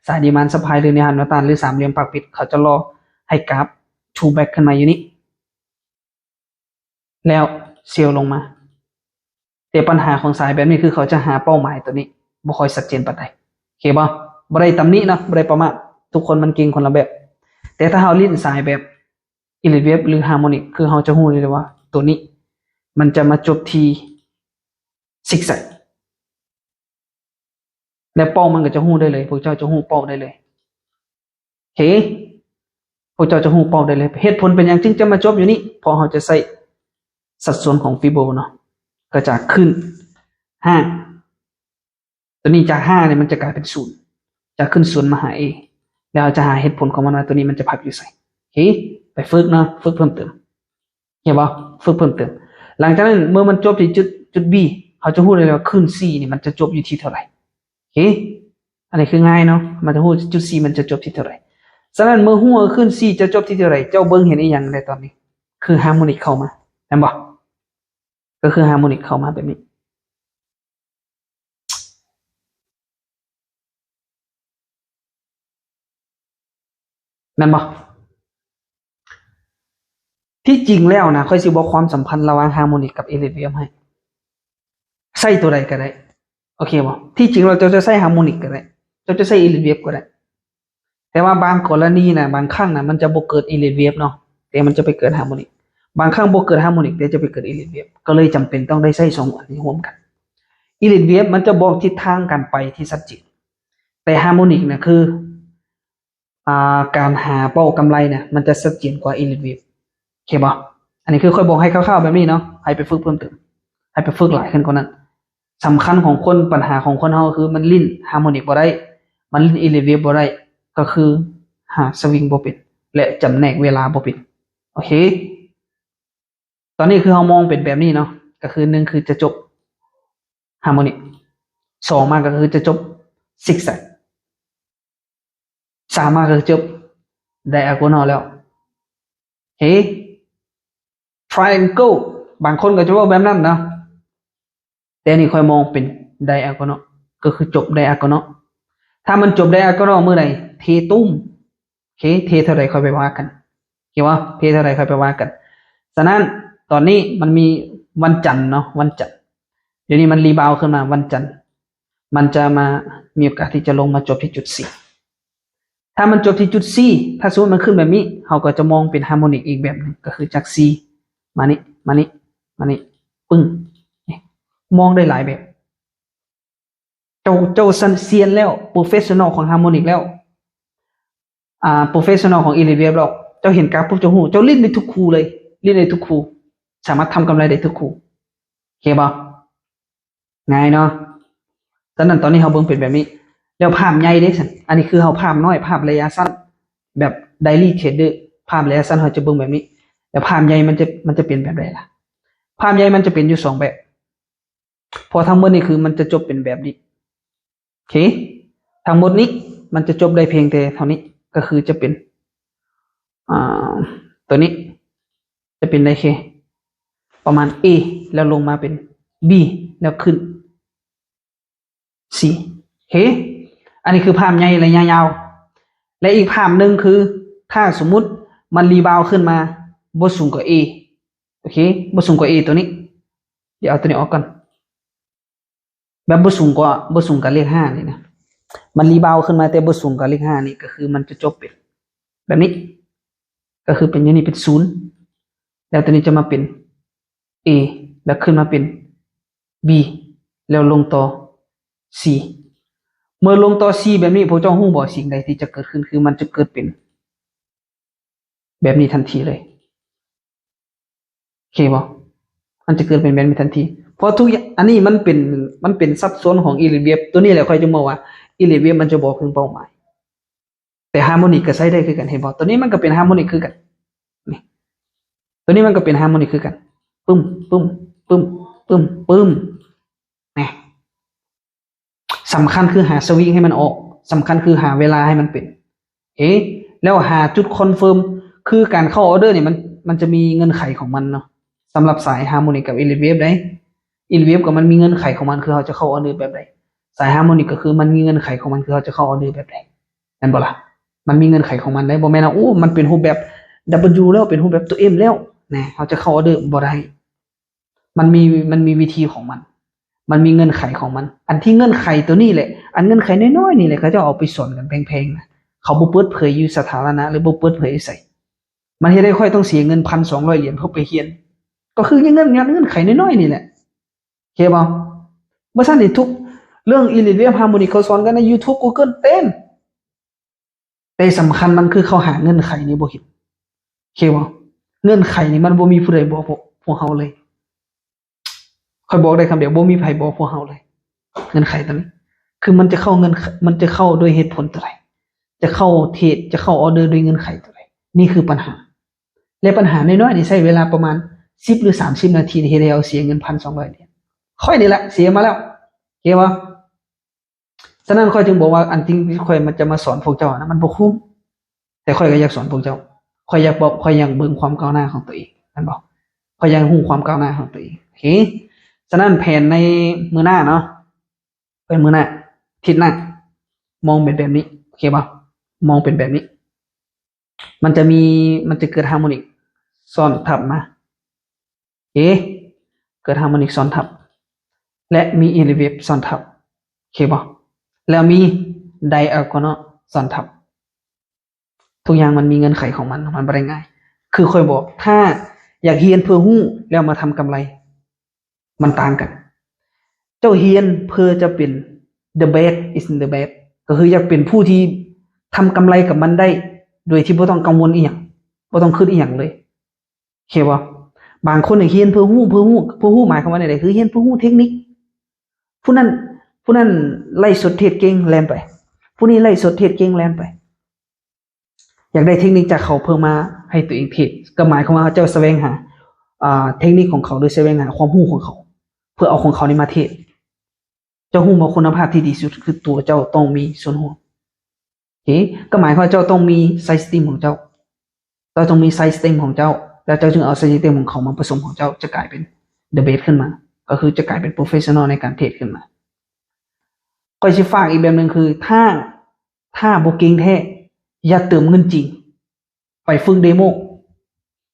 ສາຍ demand supply ຫຼື ແນວຮັນແນວຕ້ານ ຫຼື ສາມຫຼ່ຽມປາກປິດ ເຂົາຈະລໍໃຫ້ກາບ two back ຂຶ້ນມາຢູ່ນີ້ ແລ້ວ sell ລົງມາ. ແຕ່ບັນຫາຂອງສາຍແບບນີ້ຄືເຂົາຈະຫາເປົ້າໝາຍຕົວນີ້ບໍ່ຄ່ອຍຊັດເຈນປານໃດ ໂອເຄບໍ່? ບໍ່ໄດ້ຕຳໜິເນາະ ບໍ່ໄດ້ປະມາດ ທຸກຄົນມັນເກັ່ງຄົນລະແບບ. ແຕ່ຖ້າເຮົາຫຼິ້ນສາຍແບບ Elite Wave ຫຼື Harmonic ຄືເຮົາຈະຮູ້ໄດ້ເລີຍວ່າຕົວນີ້ມັນຈະມາຈົບທີ່ zigzag ແລະ ເປົ້າມັນກໍຈະຮູ້ໄດ້ເລີຍ ພວກເຈົ້າຈະຮູ້ເປົ້າໄດ້ເລີຍ ໂອເຄ. ພວກເຈົ້າຈະຮູ້ເປົ້າໄດ້ເລີຍ. ເຫດຜົນເປັນຫຍັງຈຶ່ງຈະມາຈົບຢູ່ນີ້? ເພາະເຮົາຈະໃຊ້ສັດສ່ວນຂອງ Fibo ເນາະ ກໍຈາກຂຶ້ນຫ້າ ຕົວນີ້ຈາກຫ້ານີ້ມັນຈະກາຍເປັນສູນ ຈາກຂຶ້ນສູນມາຫາ A ແລ້ວເຮົາຈະຫາເຫດຜົນຂອງມັນວ່າຕົວນີ້ມັນຈະພັບຢູ່ໃສ. ໂອເຄ ໄປຝຶກເນາະ ຝຶກເພີ່ມເຕີມ ເຫັນບໍ່? ຝຶກເພີ່ມເຕີມ. ຫຼັງຈາກນັ້ນເມື່ອມັນຈົບທີ່ຈຸດ ຈຸດ B ເຮົາຈະຮູ້ໄດ້ເລີຍວ່າຄື້ນ C ນີ້ມັນຈະຈົບຢູ່ທີ່ເທົ່າໃດ. ໂອເຄ ອັນນີ້ຄືງ່າຍເນາະ ມັນຈະຮູ້ຈຸດ C ມັນຈະຈົບທີ່ເທົ່າໃດ. ສະນັ້ນເມື່ອຮູ້ວ່າຄື້ນ C ຈະຈົບທີ່ເທົ່າໃດ ເຈົ້າເບິ່ງເຫັນອີ່ຫຍັງໄດ້ຕອນນີ້? ຄື harmonic ເຂົ້າມາ ແມ່ນບໍ່? ກໍຄື harmonic ເຂົ້າມາແບບນີ້ ແມ່ນບໍ່? ທີ່ຈິງແລ້ວນະ ຂ້ອຍຊິບອກຄວາມສຳພັນລະຫວ່າງ harmonic ກັບ Elite Wave ໃຫ້ ໃຊ້ຕົວໃດກໍໄດ້ ໂອເຄບໍ່? ທີ່ຈິງແລ້ວເຈົ້າຈະໃຊ້ harmonic ກໍໄດ້ ເຈົ້າຈະໃຊ້ Elite Wave ກໍໄດ້. ແຕ່ວ່າບາງກໍລະນີນະ ບາງຄັ້ງນະ ມັນຈະບໍ່ເກີດ Elite Wave ເນາະ ແຕ່ມັນຈະໄປເກີດ harmonic. ບາງຄັ້ງບໍ່ເກີດ harmonic ແຕ່ຈະໄປເກີດ Elite Wave ກໍເລີຍຈຳເປັນຕ້ອງໄດ້ໃຊ້ສອງອັນນີ້ຮ່ວມກັນ. Elite Wave ມັນຈະບອກທິດທາງການໄປທີ່ຊັດເຈນ ແຕ່ harmonic ນະ ຄື ອ່າ ການຫາເປົ້າກຳໄລນະ ມັນຈະຊັດເຈນກວ່າ Elite Wave ໂອເຄບໍ່? ອັນນີ້ຄືຂ້ອຍບອກໃຫ້ຄ່າວໆແບບນີ້ເນາະ ໃຫ້ໄປຝຶກເພີ່ມເຕີມ ໃຫ້ໄປຝຶກຫຼາຍຂຶ້ນກວ່ານັ້ນ. ສຳຄັນຂອງຄົນ ບັນຫາຂອງຄົນເຮົາຄືມັນຫຼິ້ນ harmonic ບໍ່ໄດ້ ມັນຫຼິ້ນ Elliott Wave ບໍ່ໄດ້ ກໍຄືຫາສະວິງບໍ່ເປັນ ແລະ ຈຳແນກເວລາບໍ່ເປັນ. ໂອເຄ ຕອນນີ້ຄືເຮົາມອງເປັນແບບນີ້ເນາະ ກໍຄືໜຶ່ງຄືຈະຈົບ harmonic ສອງມາກໍຄືຈະຈົບ zigzag ສາມມາກໍຄືຈົບ diagonal ແລ້ວ. ເຮ triangle ບາງຄົນກໍຈະເວົ້າແບບນັ້ນເນາະ ແຕ່ນີ້ຂ້ອຍມອງເປັນ diagonal ກໍຄືຈົບ diagonal. ຖ້າມັນຈົບ diagonal ມື້ໃດ ເທຕຸ້ມ ເຄ ເທເທົ່າໃດຄ່ອຍໄປວ່າກັນ ເຄບໍ່ ເທເທົ່າໃດຄ່ອຍໄປວ່າກັນ. ສະນັ້ນຕອນນີ້ມັນມີວັນຈັນເນາະ ວັນຈັນ ດຽວນີ້ມັນຣີບາວຂຶ້ນມາວັນຈັນ ມັນຈະມາ ມີໂອກາດທີ່ຈະລົງມາຈົບທີ່ຈຸດ C. ຖ້າມັນຈົບທີ່ຈຸດ C ຖ້າສົມມຸດມັນຂຶ້ນແບບນີ້ ເຮົາກໍຈະມອງເປັນ harmonic ອີກແບບໜຶ່ງ ກໍຄືຈາກ C ມານີ້ ມານີ້ ມານີ້ ປຶ້ງ ນີ້ ມອງໄດ້ຫຼາຍແບບ. ເຈົ້າ ເຈົ້າຊັ້ນຊຽນແລ້ວ professional ຂອງ harmonic ແລ້ວ ອ່າ professional ຂອງ Elliott Wave ແລ້ວ ເຈົ້າເຫັນກາຟປຸບ ເຈົ້າຮູ້ ເຈົ້າຫຼິ້ນໄດ້ທຸກຄູ່ເລີຍ ຫຼິ້ນໄດ້ທຸກຄູ່ ສາມາດທຳກຳໄລໄດ້ທຸກຄູ່ ໂອເຄບໍ່? ງ່າຍເນາະ. ສະນັ້ນຕອນນີ້ເຮົາເບິ່ງເປັນແບບນີ້ ແລ້ວພາບໃຫຍ່ເດ້ຊັ້ນ ອັນນີ້ຄືເຮົາພາບນ້ອຍ ພາບໄລຍະສັ້ນ ແບບ daily trader ພາບໄລຍະສັ້ນເຮົາຈະເບິ່ງແບບນີ້ ແລ້ວພາບໃຫຍ່ມັນຈະ ມັນຈະເປັນແບບໃດລະ? ພາບໃຫຍ່ມັນຈະເປັນຢູ່ສອງແບບ ເພາະທັງໝົດນີ້ຄືມັນຈະຈົບເປັນແບບນີ້ ໂອເຄ ທັງໝົດນີ້ມັນຈະຈົບໄດ້ພຽງແຕ່ເທົ່ານີ້ ກໍຄືຈະເປັນ ອ່າ ຕົວນີ້ຈະເປັນໄດ້ແຄ່ປະມານ A ແລ້ວລົງມາເປັນ B ແລ້ວຂຶ້ນ C ໂອເຄ ອັນນີ້ຄືພາບໃຫຍ່ໄລຍະຍາວ ແລະ ອີກພາບໜຶ່ງຄື ຖ້າສົມມຸດມັນຣີບາວຂຶ້ນມາບໍ່ສູງກວ່າ A ໂອເຄ ບໍ່ສູງກວ່າ A ຕົວນີ້ ດຽວເອົາຕົວນີ້ອອກກ່ອນ ແບບບໍ່ສູງກວ່າ ບໍ່ສູງກວ່າເລກຫ້ານີ້ນະ ມັນຣີບາວຂຶ້ນມາແຕ່ບໍ່ສູງກວ່າເລກຫ້ານີ້ ກໍຄືມັນຈະຈົບເປັນແບບນີ້ ກໍຄືເປັນຢູ່ນີ້ເປັນສູນ ແລ້ວຕົວນີ້ຈະມາເປັນ A ແລ້ວຂຶ້ນມາເປັນ B ແລ້ວລົງຕໍ່ C ເມື່ອລົງຕໍ່ C ແບບນີ້ ພວກເຈົ້າຮູ້ບໍ່ ສິ່ງໃດທີ່ຈະເກີດຂຶ້ນ ຄືມັນຈະເກີດເປັນ ແບບນີ້ທັນທີເລີຍ ໂອເຄບໍ່? ມັນຈະເກີດເປັນແບບນີ້ທັນທີ ເພາະທຸກຢ່າງ ອັນນີ້ມັນເປັນ ມັນເປັນສັດສ່ວນຂອງ Elliott Wave ຕົວນີ້ແຫຼະ ຂ້ອຍຈຶ່ງບອກວ່າ Elliott Wave ມັນຈະບໍ່ເຖິງເປົ້າໝາຍ ແຕ່ harmonic ກໍໃຊ້ໄດ້ຄືກັນ ເຫັນບໍ່? ຕົວນີ້ມັນກໍເປັນ harmonic ຄືກັນ ນີ້ ຕົວນີ້ມັນກໍເປັນ harmonic ຄືກັນ ປຶ້ມ ປຶ້ມ ປຶ້ມ ປຶ້ມ ປຶ້ມ ນີ້ ສຳຄັນຄືຫາສະວິງໃຫ້ມັນອອກ ສຳຄັນຄືຫາເວລາໃຫ້ມັນເປັນ ເອ ແລ້ວຫາຈຸດຄອນເຟີມ ຄືການເຂົ້າອອເດີນີ້ ມັນ ມັນຈະມີເງື່ອນໄຂຂອງມັນເນາະ ສຳລັບສາຍ harmonic ກັບ Elliott Wave ໄດ໋ Elliott Wave ກໍມັນມີເງື່ອນໄຂຂອງມັນ ຄືເຮົາຈະເຂົ້າອອເດີແບບໃດ ສາຍ harmonic ກໍຄືມັນມີເງື່ອນໄຂຂອງມັນ ຄືເຮົາຈະເຂົ້າອອເດີແບບໃດ ແມ່ນບໍ່ລະ? ມັນມີເງື່ອນໄຂຂອງມັນໄດ໋ ບໍ່ແມ່ນວ່າ ໂອ້ ມັນເປັນຮູບແບບ W ແລ້ວ ເປັນຮູບແບບຕົວ M ແລ້ວ ນະ ເຮົາຈະເຂົ້າອອເດີບໍ່ໄດ້ ມັນມີ ມັນມີວິທີຂອງມັນ ມັນມີເງື່ອນໄຂຂອງມັນ ອັນທີ່ເງື່ອນໄຂຕົວນີ້ແຫຼະ ອັນເງື່ອນໄຂນ້ອຍໆນີ້ແຫຼະ ເຂົາເຈົ້າເອົາໄປສອນກັນແພງໆນະ ເຂົາບໍ່ເປີດເຜີຍຢູ່ສາທາລະນະ ຫຼື ບໍ່ເປີດເຜີຍໃສ່ ມັນເຮັດໃຫ້ຂ້ອຍຕ້ອງເສຍເງິນພັນສອງຮ້ອຍຫຼຽນເພື່ອໄປຮຽນ ກໍຄືເງື່ອນ ເງື່ອນໄຂນ້ອຍໆນີ້ແຫຼະ ເຫັນບໍ່? ບໍ່ຊັ້ນນີ້ ທຸກເລື່ອງ Elliott Wave Harmonic ເຂົາສອນກັນໃນ YouTube Google ເຕັມ ແຕ່ສຳຄັນມັນຄືເຂົາຫາເງື່ອນໄຂນີ້ບໍ່ເຫັນ ເຫັນບໍ່? ເງື່ອນໄຂນີ້ມັນບໍ່ມີຜູ້ໃດບອກພວກ ພວກເຮົາເລີຍ ຂ້ອຍບອກໄດ້ຄຳດຽວ ບໍ່ມີໃຜບອກພວກເຮົາເລີຍ ເງື່ອນໄຂຕົວນີ້ ຄືມັນຈະເຂົ້າເງື່ອນ ມັນຈະເຂົ້າດ້ວຍເຫດຜົນຕົວໃດ ຈະເຂົ້າເທຣດ ຈະເຂົ້າອອເດີດ້ວຍເງື່ອນໄຂຕົວໃດ ນີ້ຄືບັນຫາ ແລະ ບັນຫານ້ອຍໆນີ້ໃຊ້ເວລາປະມານສິບ ຫຼື ສາມສິບນາທີ ເຮັດໃຫ້ເຮົາເສຍເງິນພັນສອງຮ້ອຍຫຼຽນ ຂ້ອຍນີ້ແຫຼະເສຍມາແລ້ວ ເຫັນບໍ່? ສະນັ້ນຂ້ອຍຈຶ່ງບອກວ່າ ອັນທີ່ຂ້ອຍມັນຈະມາສອນພວກເຈົ້ານະ ມັນບໍ່ຄຸ້ມ ແຕ່ຂ້ອຍກໍຢາກສອນພວກເຈົ້າ ຂ້ອຍຢາກບອກ ຂ້ອຍຢາກເບິ່ງຄວາມກ້າວໜ້າຂອງຕົວເອງ ແມ່ນບໍ່? ຂ້ອຍຢາກຮູ້ຄວາມກ້າວໜ້າຂອງຕົວເອງ ໂອເຄ ສະນັ້ນແຜນໃນມື້ໜ້າເນາະ ແຜນມື້ໜ້າ ທິດໜ້າ ມອງເປັນແບບນີ້ ໂອເຄບໍ່? ມອງເປັນແບບນີ້ ມັນຈະມີ ມັນຈະເກີດ harmonic ຊ້ອນທັບມາ ເອ ເກີດ harmonic ຊ້ອນທັບ ແລະ ມີ Elliott Wave ຊ້ອນທັບ ໂອເຄບໍ່? ແລ້ວມີ diagonal ຊ້ອນທັບ ທຸກຢ່າງມັນມີເງື່ອນໄຂຂອງມັນ ມັນບໍ່ໄດ້ງ່າຍ ຄືຂ້ອຍບອກ ຖ້າຢາກຮຽນເພື່ອຮູ້ ແລ້ວມາທຳກຳໄລ ມັນຕ່າງກັນ ເຈົ້າຮຽນເພື່ອຈະເປັນ the best in the best ກໍຄືຢາກເປັນຜູ້ທີ່ທຳກຳໄລກັບມັນໄດ້ ໂດຍທີ່ບໍ່ຕ້ອງກັງວົນອີ່ຫຍັງ ບໍ່ຕ້ອງຄຶດອີ່ຫຍັງເລີຍ ເຫັນບໍ່? ບາງຄົນນີ້ຮຽນເພື່ອຮູ້ ເພື່ອຮູ້ ເພື່ອຮູ້ໝາຍຄວາມວ່າແນວໃດ? ຄືຮຽນເພື່ອຮູ້ເທັກນິກ ຜູ້ນັ້ນ ຜູ້ນັ້ນໄລຟ໌ສົດເທຣດເກັ່ງ ແລ່ນໄປ ຜູ້ນີ້ໄລຟ໌ສົດເທຣດເກັ່ງແລ່ນໄປ ຢາກໄດ້ເທັກນິກຈາກເຂົາເພື່ອມາໃຫ້ຕົວເອງເທຣດ ກໍໝາຍຄວາມວ່າເຈົ້າສະແຫວງຫາ ອ່າ ເທັກນິກຂອງເຂົາ ຫຼື ສະແຫວງຫາຄວາມຮູ້ຂອງເຂົາ ເພື່ອເອົາຂອງເຂົານີ້ມາເທຣດ. ເຈົ້າຮູ້ບໍ່ ຄຸນນະພາບທີ່ດີທີ່ສຸດຄືຕົວເຈົ້າຕ້ອງມີສ່ວນຮ່ວມ. ໂອເຄ ກໍໝາຍຄວາມວ່າເຈົ້າຕ້ອງມີໄຊສະຕຣີມຂອງເຈົ້າ ເຈົ້າຕ້ອງມີໄຊສະຕຣີມຂອງເຈົ້າ ແລ້ວເຈົ້າຈຶ່ງເອົາໄຊສະຕຣີມຂອງເຂົາມາປະສົມຂອງເຈົ້າ ຈະກາຍເປັນເດເບດຂຶ້ນມາ ກໍຄືຈະກາຍເປັນໂປຣເຟສຊັນນໍໃນການເທຣດຂຶ້ນມາ. ຂ້ອຍຊິຝາກອີກແບບໜຶ່ງຄື ຖ້າ ຖ້າບໍ່ເກັ່ງແທ້ ຢ່າເຕີມເງິນຈິງ ໄປຝຶກເດໂມ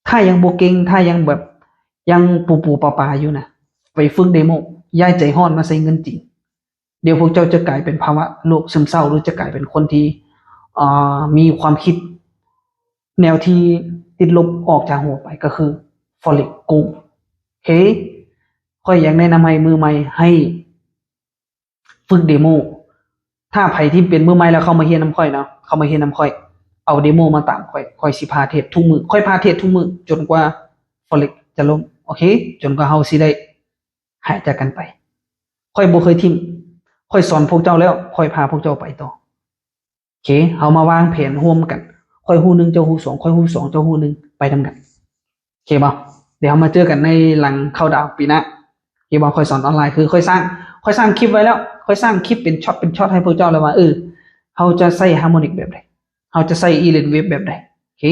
ຖ້າຍັງບໍ່ເກັ່ງ ຖ້າຍັງແບບ ຍັງປູໆປາໆຢູ່ນະ ໄປຝຶກເດໂມ ຢ່າໃຈຮ້ອນມາໃສ່ເງິນຈິງ. ດຽວພວກເຈົ້າຈະກາຍເປັນພາວະໂລກຊຶມເສົ້າ ຫຼື ຈະກາຍເປັນຄົນທີ່ ເອີ ມີຄວາມຄິດແນວທີ່ຕິດລົບອອກຈາກຫົວໄປ ກໍຄື Forex ໂກງ. ໂອເຄ ຂ້ອຍຢາກແນະນຳໃຫ້ມືໃໝ່ໃຫ້ ຝຶກເດໂມ ຖ້າໃຜທີ່ເປັນມືໃໝ່ແລ້ວເຂົ້າມາຮຽນນຳຂ້ອຍເນາະ ເຂົ້າມາຮຽນນຳຂ້ອຍ ເອົາເດໂມມາຕາມຂ້ອຍ ຂ້ອຍຊິພາເທຣດທຸກມື້ ຂ້ອຍພາເທຣດທຸກມື້ຈົນກວ່າ Forex ຈະລົ້ມ ໂອເຄ ຈົນກວ່າເຮົາຊິໄດ້ຫາຍຈາກກັນໄປ. ຂ້ອຍບໍ່ເຄີຍຖິ້ມ ຂ້ອຍສອນພວກເຈົ້າແລ້ວ ຂ້ອຍພາພວກເຈົ້າໄປຕໍ່. ໂອເຄ ເຮົາມາວາງແຜນຮ່ວມກັນ ຂ້ອຍຮູ້ໜຶ່ງ ເຈົ້າຮູ້ສອງ ຂ້ອຍຮູ້ສອງ ເຈົ້າຮູ້ໜຶ່ງ ໄປນຳກັນ ໂອເຄບໍ່? ດຽວເຮົາມາເຈີກັນໃນຫຼັງເຂົ້າດາວປີໜ້າ ໂອເຄບໍ່? ຂ້ອຍສອນອອນລາຍ ຄືຂ້ອຍສ້າງ ຂ້ອຍສ້າງຄລິບໄວ້ແລ້ວ ຂ້ອຍສ້າງຄລິບເປັນຊັອດເປັນຊັອດໃຫ້ພວກເຈົ້າແລ້ວວ່າ ເອີ ເຮົາຈະໃຊ້ Harmonic ແບບໃດ ເຮົາຈະໃຊ້ Elliott Wave ແບບໃດ ໂອເຄ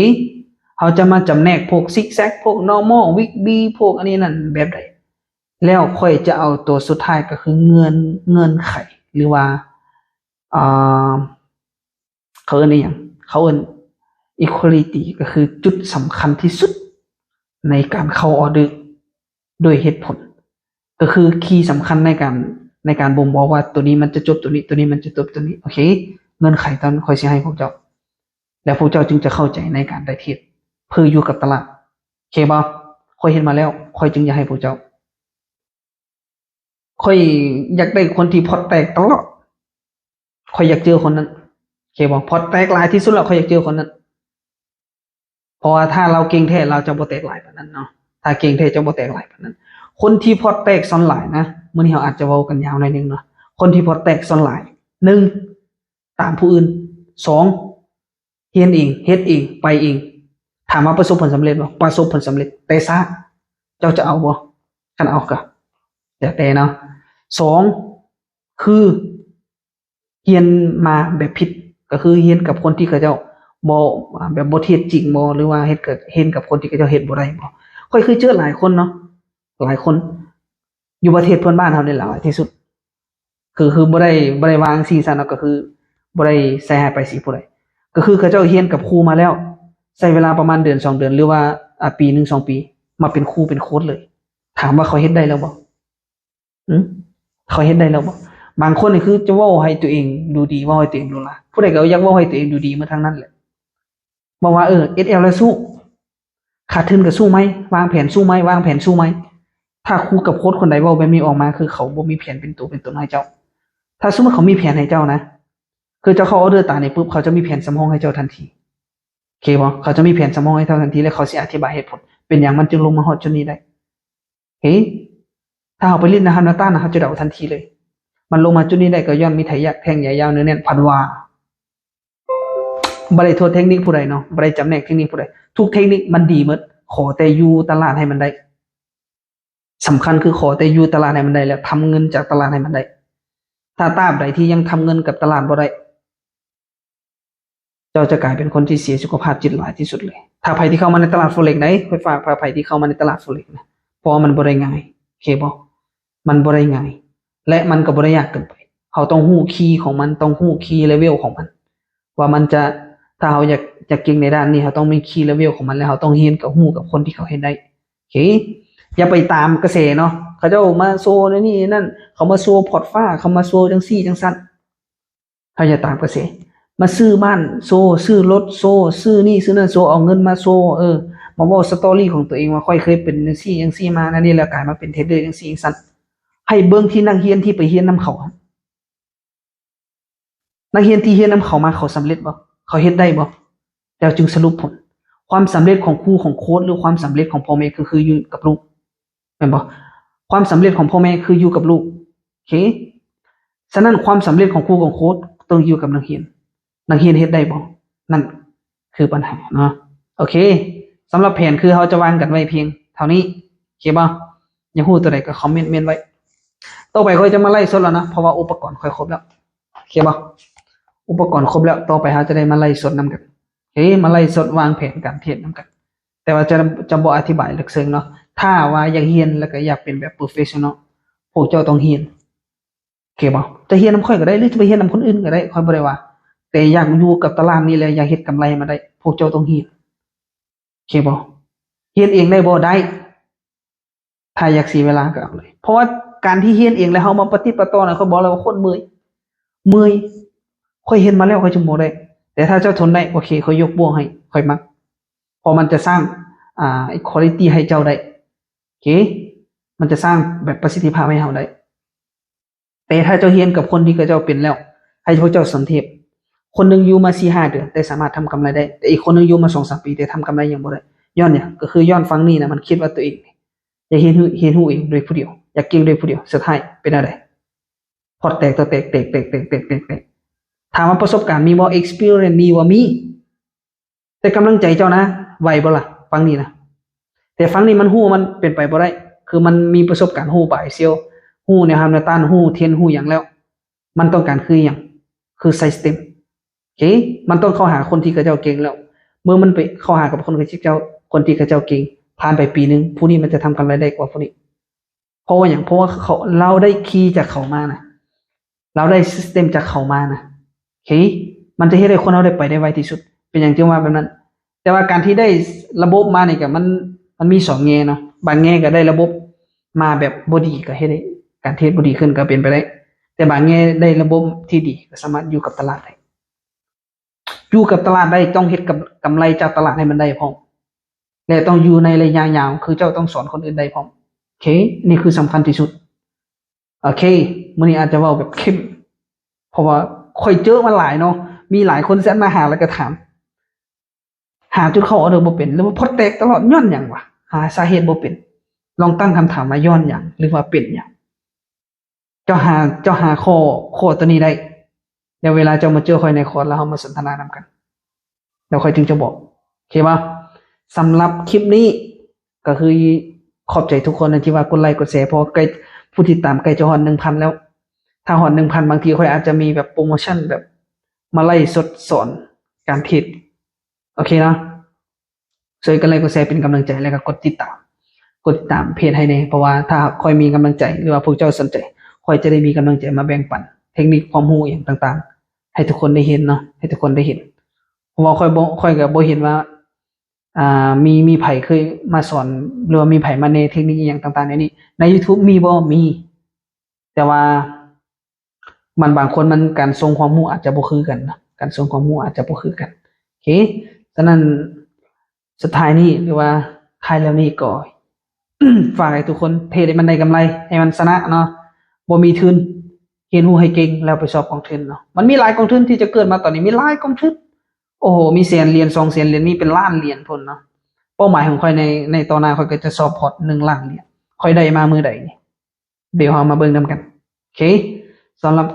ເຮົາຈະມາຈຳແນກພວກ Zigzag ພວກ Normal Wick B ພວກອັນນີ້ນັ້ນແບບໃດ ແລ້ວຂ້ອຍຈະເອົາຕົວສຸດທ້າຍ ກໍຄືເງື່ອນ ເງື່ອນໄຂ ຫຼືວ່າ ອ່າ ເຂົາເອີ້ນອີ່ຫຍັງ? ເຂົາເອີ້ນ equality ກໍຄືຈຸດສຳຄັນທີ່ສຸດໃນການເຂົ້າອອເດີດ້ວຍເຫດຜົນ ກໍຄືຄີສຳຄັນໃນການ ໃນການບົ່ງບອກວ່າໂຕນີ້ມັນຈະຈົບໂຕນີ້ ໂຕນີ້ມັນຈະຈົບໂຕນີ້ ໂອເຄ ເງື່ອນໄຂຕອນຂ້ອຍຊິໃຫ້ພວກເຈົ້າ ແລ້ວພວກເຈົ້າຈຶ່ງຈະເຂົ້າໃຈໃນການໄດ້ເທຣດ ເພື່ອຢູ່ກັບຕະຫຼາດ ໂອເຄບໍ່? ຂ້ອຍເຮັດມາແລ້ວ ຂ້ອຍຈຶ່ງຢາກໃຫ້ພວກເຈົ້າ ຂ້ອຍຢາກໄດ້ຄົນທີ່ພອດແຕກຕະຫຼອດ ຂ້ອຍຢາກເຈີຄົນນັ້ນ ໂອເຄບໍ່? ພອດແຕກຫຼາຍທີ່ສຸດແລ້ວ ຂ້ອຍຢາກເຈີຄົນນັ້ນ ເພາະວ່າຖ້າລາວເກັ່ງແທ້ ລາວຈະບໍ່ແຕກຫຼາຍປານນັ້ນເນາະ ຖ້າເກັ່ງແທ້ຈະບໍ່ແຕກຫຼາຍປານນັ້ນ. ຄົນທີ່ພອດແຕກສ່ວນຫຼາຍນະ ມື້ນີ້ເຮົາອາດຈະເວົ້າກັນຍາວໜ້ອຍໜຶ່ງເນາະ ຄົນທີ່ພອດແຕກສ່ວນຫຼາຍ ໜຶ່ງ ຕາມຜູ້ອື່ນ ສອງ ຮຽນເອງ ເຮັດເອງ ໄປເອງ ຖາມວ່າປະສົບຜົນສຳເລັດບໍ່? ປະສົບຜົນສຳເລັດ ແຕ່ຊ້າ ເຈົ້າຈະເອົາບໍ່? ຄັນເອົາກໍແລ້ວແຕ່ເນາະ ສອງ ຄືຮຽນມາແບບຜິດ ກໍຄືຮຽນກັບຄົນທີ່ເຂົາເຈົ້າບໍ່ ແບບບໍ່ເທດຈິງບໍ່ ຫຼືວ່າເຮັດກັບ ຮຽນກັບຄົນທີ່ເຂົາເຈົ້າເຮັດບໍ່ໄດ້ບໍ່? ຂ້ອຍເຄີຍເຈີຫຼາຍຄົນເນາະ ຫຼາຍຄົນ ຢູ່ປະເທດເພື່ອນບ້ານເຮົານີ້ແຫຼະຫຼາຍທີ່ສຸດ ຄື ຄືບໍ່ໄດ້ ບໍ່ໄດ້ວ່າຈັ່ງຊີ້ຊັ້ນເນາະ ກໍຄືບໍ່ໄດ້ໃສ່ຮ້າຍປ້າຍສີຜູ້ໃດ ກໍຄືເຂົາເຈົ້າຮຽນກັບຄູມາແລ້ວ ໃຊ້ເວລາປະມານເດືອນສອງເດືອນ ຫຼືວ່າ ອາ ປີໜຶ່ງສອງປີ ມາເປັນຄູເປັນໂຄດເລີຍ ຖາມວ່າເຂົາເຮັດໄດ້ແລ້ວບໍ່? ຫື ເຂົາເຮັດໄດ້ແລ້ວບໍ່? ບາງຄົນນີ້ຄືຈະເວົ້າໃຫ້ຕົວເອງດູດີ ເວົ້າໃຫ້ຕົວເອງຫຼູຫຼາ ຜູ້ໃດກໍຢາກເວົ້າໃຫ້ຕົວເອງດູດີໝົດທັງນັ້ນແຫຼະ ບອກວ່າ ເອີ ເອັດແອລ ແລ້ວສູ້ ຂາດທຶນກໍສູ້ໃໝ່ ວາງແຜນສູ້ໃໝ່ ວາງແຜນສູ້ໃໝ່. ຖ້າຄູກັບໂຄດຄົນໃດເວົ້າແບບນີ້ອອກມາ ຄືເຂົາບໍ່ມີແຜນເປັນຕົວເປັນຕົນໃຫ້ເຈົ້າ. ຖ້າສົມມຸດເຂົາມີແຜນໃຫ້ເຈົ້ານະ ຄືເຈົ້າເຂົ້າອອເດີຕານີ້ປຸບ ເຂົາຈະມີແຜນສຳຮອງໃຫ້ເຈົ້າທັນທີ ໂອເຄບໍ່? ເຂົາຈະມີແຜນສຳຮອງໃຫ້ເຈົ້າທັນທີ ແລະ ເຂົາຊິອະທິບາຍເຫດຜົນເປັນຫຍັງມັນຈຶ່ງລົງມາຮອດຈຸດນີ້ໄດ້. ເອີ ຖ້າເຮົາໄປຫຼິ້ນນະ ຮານາຕານະ ເຮົາຈະເດົາທັນທີເລີຍ ມັນລົງມາຈຸດນີ້ໄດ້ ກໍຍ້ອນມີໄທຍະແທ່ງໃຫຍ່ຍາວເນີແໜ້ນ ພັດວ່າ ບໍ່ໄດ້ໂທດເທັກນິກຜູ້ໃດເນາະ ບໍ່ໄດ້ຈຳແນກເທັກນິກຜູ້ໃດ ທຸກເທັກນິກມັນດີໝົດ ຂໍແຕ່ຢູ່ຕະຫຼາດໃຫ້ມັນໄດ້ ສຳຄັນຄືຂໍແຕ່ຢູ່ຕະຫຼາດໃຫ້ມັນໄດ້ ແລ້ວທຳເງິນຈາກຕະຫຼາດໃຫ້ມັນໄດ້. ຖ້າຕາບໃດທີ່ຍັງທຳເງິນກັບຕະຫຼາດບໍ່ໄດ້ ເຈົ້າຈະກາຍເປັນຄົນທີ່ເສຍສຸຂະພາບຈິດຫຼາຍທີ່ສຸດເລີຍ. ຖ້າໃຜທີ່ເຂົ້າມາໃນຕະຫຼາດ Forex ໃດ ຂ້ອຍຝາກ ຖ້າໃຜທີ່ເຂົ້າມາໃນຕະຫຼາດ Forex ນະ ເພາະວ່າມັນບໍ່ໄດ້ງ່າຍ ໂອເຄບໍ່? ມັນບໍ່ໄດ້ງ່າຍ ແລະ ມັນກໍບໍ່ໄດ້ຍາກເກີນໄປ. ເຮົາຕ້ອງຮູ້ຄີຂອງມັນ ຕ້ອງຮູ້ຄີເລເວວຂອງມັນ ວ່າມັນຈະ ຖ້າເຮົາຢາກ ຢາກເກັ່ງໃນດ້ານນີ້ ເຮົາຕ້ອງມີຄີເລເວວຂອງມັນ ແລະ ເຮົາຕ້ອງຮຽນກັບ ຮູ້ກັບຄົນທີ່ເຂົາເຮັດໄດ້ ໂອເຄ. ຢ່າໄປຕາມກະແສເນາະ ເຂົາເຈົ້າມາໂຊແນວນີ້ແນວນັ້ນ ເຂົາມາໂຊພອດຟ້າ ເຂົາມາໂຊຈັ່ງຊີ້ຈັ່ງຊັ້ນ ເຮົາຢ່າຕາມກະແສ ມາຊື້ບ້ານໂຊ ຊື້ລົດໂຊ ຊື້ນີ້ຊື້ນັ້ນໂຊ ເອົາເງິນມາໂຊ ເອີ ມາເວົ້າສະຕໍຣີຂອງຕົວເອງວ່າ ຂ້ອຍເຄີຍເປັນຈັ່ງຊີ້ຈັ່ງຊີ້ມາ ແນວນີ້ ແລ້ວກາຍມາເປັນເທຣດເດີຈັ່ງຊີ້ຈັ່ງຊັ້ນ. ໃຫ້ເບິ່ງທີ່ນັກຮຽນທີ່ໄປຮຽນນຳເຂົາ ນັກຮຽນທີ່ຮຽນນຳເຂົາມາ ເຂົາສຳເລັດບໍ່? ເຂົາເຮັດໄດ້ບໍ່? ແລ້ວຈຶ່ງສະຫຼຸບຜົນ. ຄວາມສຳເລັດຂອງຄູຂອງໂຄດ ຫຼື ຄວາມສຳເລັດຂອງພໍ່ແມ່ ຄື ຄືຢູ່ກັບລູກ ແມ່ນບໍ່? ຄວາມສຳເລັດຂອງພໍ່ແມ່ຄືຢູ່ກັບລູກ ໂອເຄ. ສະນັ້ນ ຄວາມສຳເລັດຂອງຄູຂອງໂຄດ ຕ້ອງຢູ່ກັບນັກຮຽນ. ນັກຮຽນເຮັດໄດ້ບໍ່? ນັ້ນຄືບັນຫາເນາະ. ໂອເຄ, ສຳລັບແຜນຄືເຮົາຈະວາງກັນໄວ້ພຽງເທົ່ານີ້. ໂອເຄບໍ່? ຢາກຮູ້ຕົວໃດກໍຄອມເມັນເມັນໄວ້. ຕໍ່ໄປຂ້ອຍຈະມາໄລຟ໌ສົດແລ້ວນະ, ເພາະວ່າອຸປະກອນຂ້ອຍຄົບແລ້ວ. ໂອເຄບໍ່? ອຸປະກອນຄົບແລ້ວ, ຕໍ່ໄປເຮົາຈະໄດ້ມາໄລຟ໌ສົດນຳກັນ. ເອີ ມາໄລຟ໌ສົດວາງແຜນການເທຣດນຳກັນ. ແຕ່ວ່າຈະ ຈະບໍ່ອະທິບາຍເລິກເຊິ່ງເນາະ. ຖ້າວ່າຢາກຮຽນ ແລ້ວກໍຢາກເປັນແບບ professional ພວກເຈົ້າຕ້ອງຮຽນ. ໂອເຄບໍ່? ຈະຮຽນນຳຂ້ອຍກໍໄດ້ ຫຼືຈະໄປຮຽນນຳຄົນອື່ນກໍໄດ້, ຂ້ອຍບໍ່ໄດ້ວ່າ. ແຕ່ຢາກຢູ່ກັບຕະຫຼາດນີ້ ແລະຢາກເຮັດກຳໄລໃຫ້ມັນໄດ້, ພວກເຈົ້າຕ້ອງຮຽນ. ໂອເຄບໍ່? ຮຽນເອງໄດ້ບໍ່? ໄດ້. ຖ້າຢາກເສຍເວລາກໍເອົາເລີຍ. ເພາະວ່າການທີ່ຮຽນເອງແລ້ວເຮົາມາປະຕິດປະຕໍ່ນະ, ຂ້ອຍບອກເລີຍວ່າໂຄດເມື່ອຍ. ເມື່ອຍ. ຂ້ອຍເຮັດມາແລ້ວ ຂ້ອຍຈຶ່ງບອກໄດ້. ແຕ່ຖ້າເຈົ້າທົນໄດ້, ໂອເຄ, ຂ້ອຍຍົກບວກໃຫ້, ຂ້ອຍມັກ. ເພາະມັນຈະສ້າງ ອ່າ quality ໃຫ້ເຈົ້າໄດ້. ໂອເຄ, ມັນຈະສ້າງແບບປະສິດທິພາບໃຫ້ເຮົາໄດ້. ແຕ່ຖ້າເຈົ້າຮຽນກັບຄົນທີ່ເຂົາເຈົ້າເປັນແລ້ວ, ໃຫ້ພວກເຈົ້າສັງເກດ, ຄົນໜຶ່ງຢູ່ມາສີ່ຫ້າເດືອນ ແຕ່ສາມາດທຳກຳໄລໄດ້, ແຕ່ອີກຄົນໜຶ່ງຢູ່ມາສອງສາມປີ ແຕ່ທຳກຳໄລຍັງບໍ່ໄດ້. ຍ້ອນຫຍັງ? ກໍຄືຍ້ອນຝັ່ງນີ້ນະ ມັນຄິດວ່າຕົວເອງຢາກຮຽນຮູ້, ຮຽນຮູ້ເອງໂດຍຜູ້ດຽວ, ຢາກເກັ່ງໂດຍຜູ້ດຽວ. ສຸດທ້າຍເປັນແນວໃດ? ພອດແຕກ ຕົວແຕກ ແຕກ ແຕກ ແຕກ ແຕກ ແຕກ ແຕກ. ຖາມວ່າປະສົບການມີບໍ່? Experience ມີບໍ່? ມີ. ແຕ່ກຳລັງໃຈເຈົ້ານະ ໄວບໍ່ລະ? ຝັ່ງນີ້ນະ. ແຕ່ຝັ່ງນີ້ມັນຮູ້ ມັນເປັນໄປບໍ່ໄດ້. ຄືມັນມີປະສົບການ ຮູ້ບາຍເຊວ ຮູ້ແນວຮັບແນວຕ້ານ ຮູ້ເທຣນ ຮູ້ຫຍັງແລ້ວ. ມັນຕ້ອງການຄືຫຍັງ? ຄື system. ໂອເຄ, ມັນຕ້ອງເຂົ້າຫາຄົນທີ່ເຂົາເຈົ້າເກັ່ງແລ້ວ. ເມື່ອມັນໄປເຂົ້າຫາກັບຄົນທີ່ເຂົາເຈົ້າ, ຄົນທີ່ເຂົາເຈົ້າເກັ່ງ, ຜ່ານໄປປີໜຶ່ງ, ຜູ້ນີ້ມັນຈະທຳກຳໄລໄດ້ກວ່າຜູ້ນີ້. ເພາະວ່າຫຍັງ? ເພາະວ່າເຂົາ, ລາວໄດ້ຄີຈາກເຂົາມານະ, ລາວໄດ້ system ຈາກເຂົາມານະ. ໂອເຄ, ມັນຈະເຮັດໃຫ້ຄົນເຮົາໄດ້ໄປໄດ້ໄວທີ່ສຸດ. ເປັນຫຍັງຈຶ່ງວ່າແບບນັ້ນ? ແຕ່ວ່າການທີ່ໄດ້ລະບົບມານີ້ກໍ ມັນ, ມັນມີສອງແງ່ເນາະ. ບາງແງ່ກໍໄດ້ລະບົບມາແບບບໍ່ດີ ກໍເຮັດໃຫ້ການເທຣດບໍ່ດີຂຶ້ນ ກໍເປັນໄປໄດ້. ແຕ່ບາງແງ່ໄດ້ລະບົບທີ່ດີ ກໍສາມາດຢູ່ກັບຕະຫຼາດໄດ້. ຢູ່ກັບຕະຫຼາດໄດ້ ຕ້ອງເຮັດກຳ, ກຳໄລຈາກຕະຫຼາດໃຫ້ມັນໄດ້ພ້ອມ ແລະ ຕ້ອງຢູ່ໃນໄລຍະຍາວ ຄືເຈົ້າຕ້ອງສອນຄົນອື່ນໄດ້ພ້ອມ. ໂອເຄ, ນີ້ຄືສຳຄັນທີ່ສຸດ. ໂອເຄ, ມື້ນີ້ອາດຈະເວົ້າແບບເຂັ້ມ ເພາະວ່າຂ້ອຍເຈີມາຫຼາຍເນາະ, ມີຫຼາຍຄົນແຊັດມາຫາ ແລ້ວກໍຖາມ ຫາຈຸດເຂົ້າອໍເດີບໍ່ເປັນ ຫຼືວ່າພອດແຕກຕະຫຼອດ ຍ້ອນຫຍັງວະ? ຫາສາເຫດບໍ່ເປັນ. ລອງຕັ້ງຄຳຖາມວ່າຍ້ອນຫຍັງ ຫຼືວ່າເປັນຫຍັງ? ເຈົ້າຫາ, ເຈົ້າຫາຂໍ້, ຂໍ້ຕົວນີ້ໄດ້ ແລ້ວເວລາເຈົ້າມາເຈີຂ້ອຍໃນຄອດ ແລ້ວເຮົາມາສົນທະນານຳກັນ ແລ້ວຂ້ອຍຈຶ່ງຈະບອກ. ໂອເຄບໍ່? ສຳລັບຄລິບນີ້ກໍຄືຂອບໃຈທຸກຄົນທີ່ວ່າກົດໄລກົດແຊ ເພາະໃກ້, ຜູ້ຕິດຕາມໃກ້ຈະຮອດໜຶ່ງພັນແລ້ວ. ຖ້າຮອດໜຶ່ງພັນ ບາງທີຂ້ອຍອາດຈະມີແບບໂປຣໂມຊັນ ແບບມາໄລຟ໌ສົດສອນການເທຣດ. ໂອເຄເນາະ, ຊ່ວຍກັນໄລກົດແຊເປັນກຳລັງໃຈ ແລ້ວກໍກົດຕິດຕາມ, ກົດຕິດຕາມເພຈໃຫ້ແດ່ ເພາະວ່າຖ້າຂ້ອຍມີກຳລັງໃຈ ຫຼືວ່າພວກເຈົ້າສົນໃຈ ຂ້ອຍຈະໄດ້ມີກຳລັງໃຈມາແບ່ງປັນເທັກນິກຄວາມຮູ້ຫຍັງຕ່າງໆ ໃຫ້ທຸກຄົນໄດ້ເຫັນເນາະ, ໃຫ້ທຸກຄົນໄດ້ເຫັນ. ເພາະວ່າຂ້ອຍບໍ່, ຂ້ອຍກໍບໍ່ເຫັນວ່າ ອ່າ ມີ, ມີໃຜເຄີຍມາສອນ ຫຼືວ່າມີໃຜມາແນະເທັກນິກອີ່ຫຍັງຕ່າງໆແນວນີ້. ໃນ YouTube ມີບໍ່? ມີ, ແຕ່ວ່າ ມັນບາງຄົນມັນການສົ່ງຄວາມຮູ້ອາດຈະບໍ່ຄືກັນເນາະ, ການສົ່ງຄວາມຮູ້ອາດຈະບໍ່ຄືກັນ. ໂອເຄ, ສະນັ້ນສຸດທ້າຍນີ້ ຫຼືວ່າທ້າຍແລ້ວນີ້ກໍ ຝາກໃຫ້ທຸກຄົນເທຣດໃຫ້ມັນໄດ້ກຳໄລ, ໃຫ້ມັນຊະນະເນາະ. ບໍ່ມີທຶນ, ຮຽນຮູ້ໃຫ້ເກັ່ງ ແລ້ວໄປຊອກກອງທຶນເນາະ. ມັນມີຫຼາຍກອງທຶນທີ່ຈະເກີດມາຕອນນີ້, ມີຫຼາຍກອງທຶນ. ໂອ້ໂຫ, ມີແສນຫຼຽນ, ສອງແສນຫຼຽນ, ມີເປັນລ້ານຫຼຽນພຸ້ນເນາະ. ເປົ້າໝາຍຂອງຂ້ອຍໃນ, ໃນຕໍ່ໜ້າ ຂ້ອຍກໍຈະຊອບພອດໜຶ່ງລ້ານຫຼຽນ. ຂ້ອຍໄດ້ມາມື້ໃດນີ້? ດຽວເຮົາມາເບິ່ງນຳກັນ. ໂອເຄ, ສຳລັບ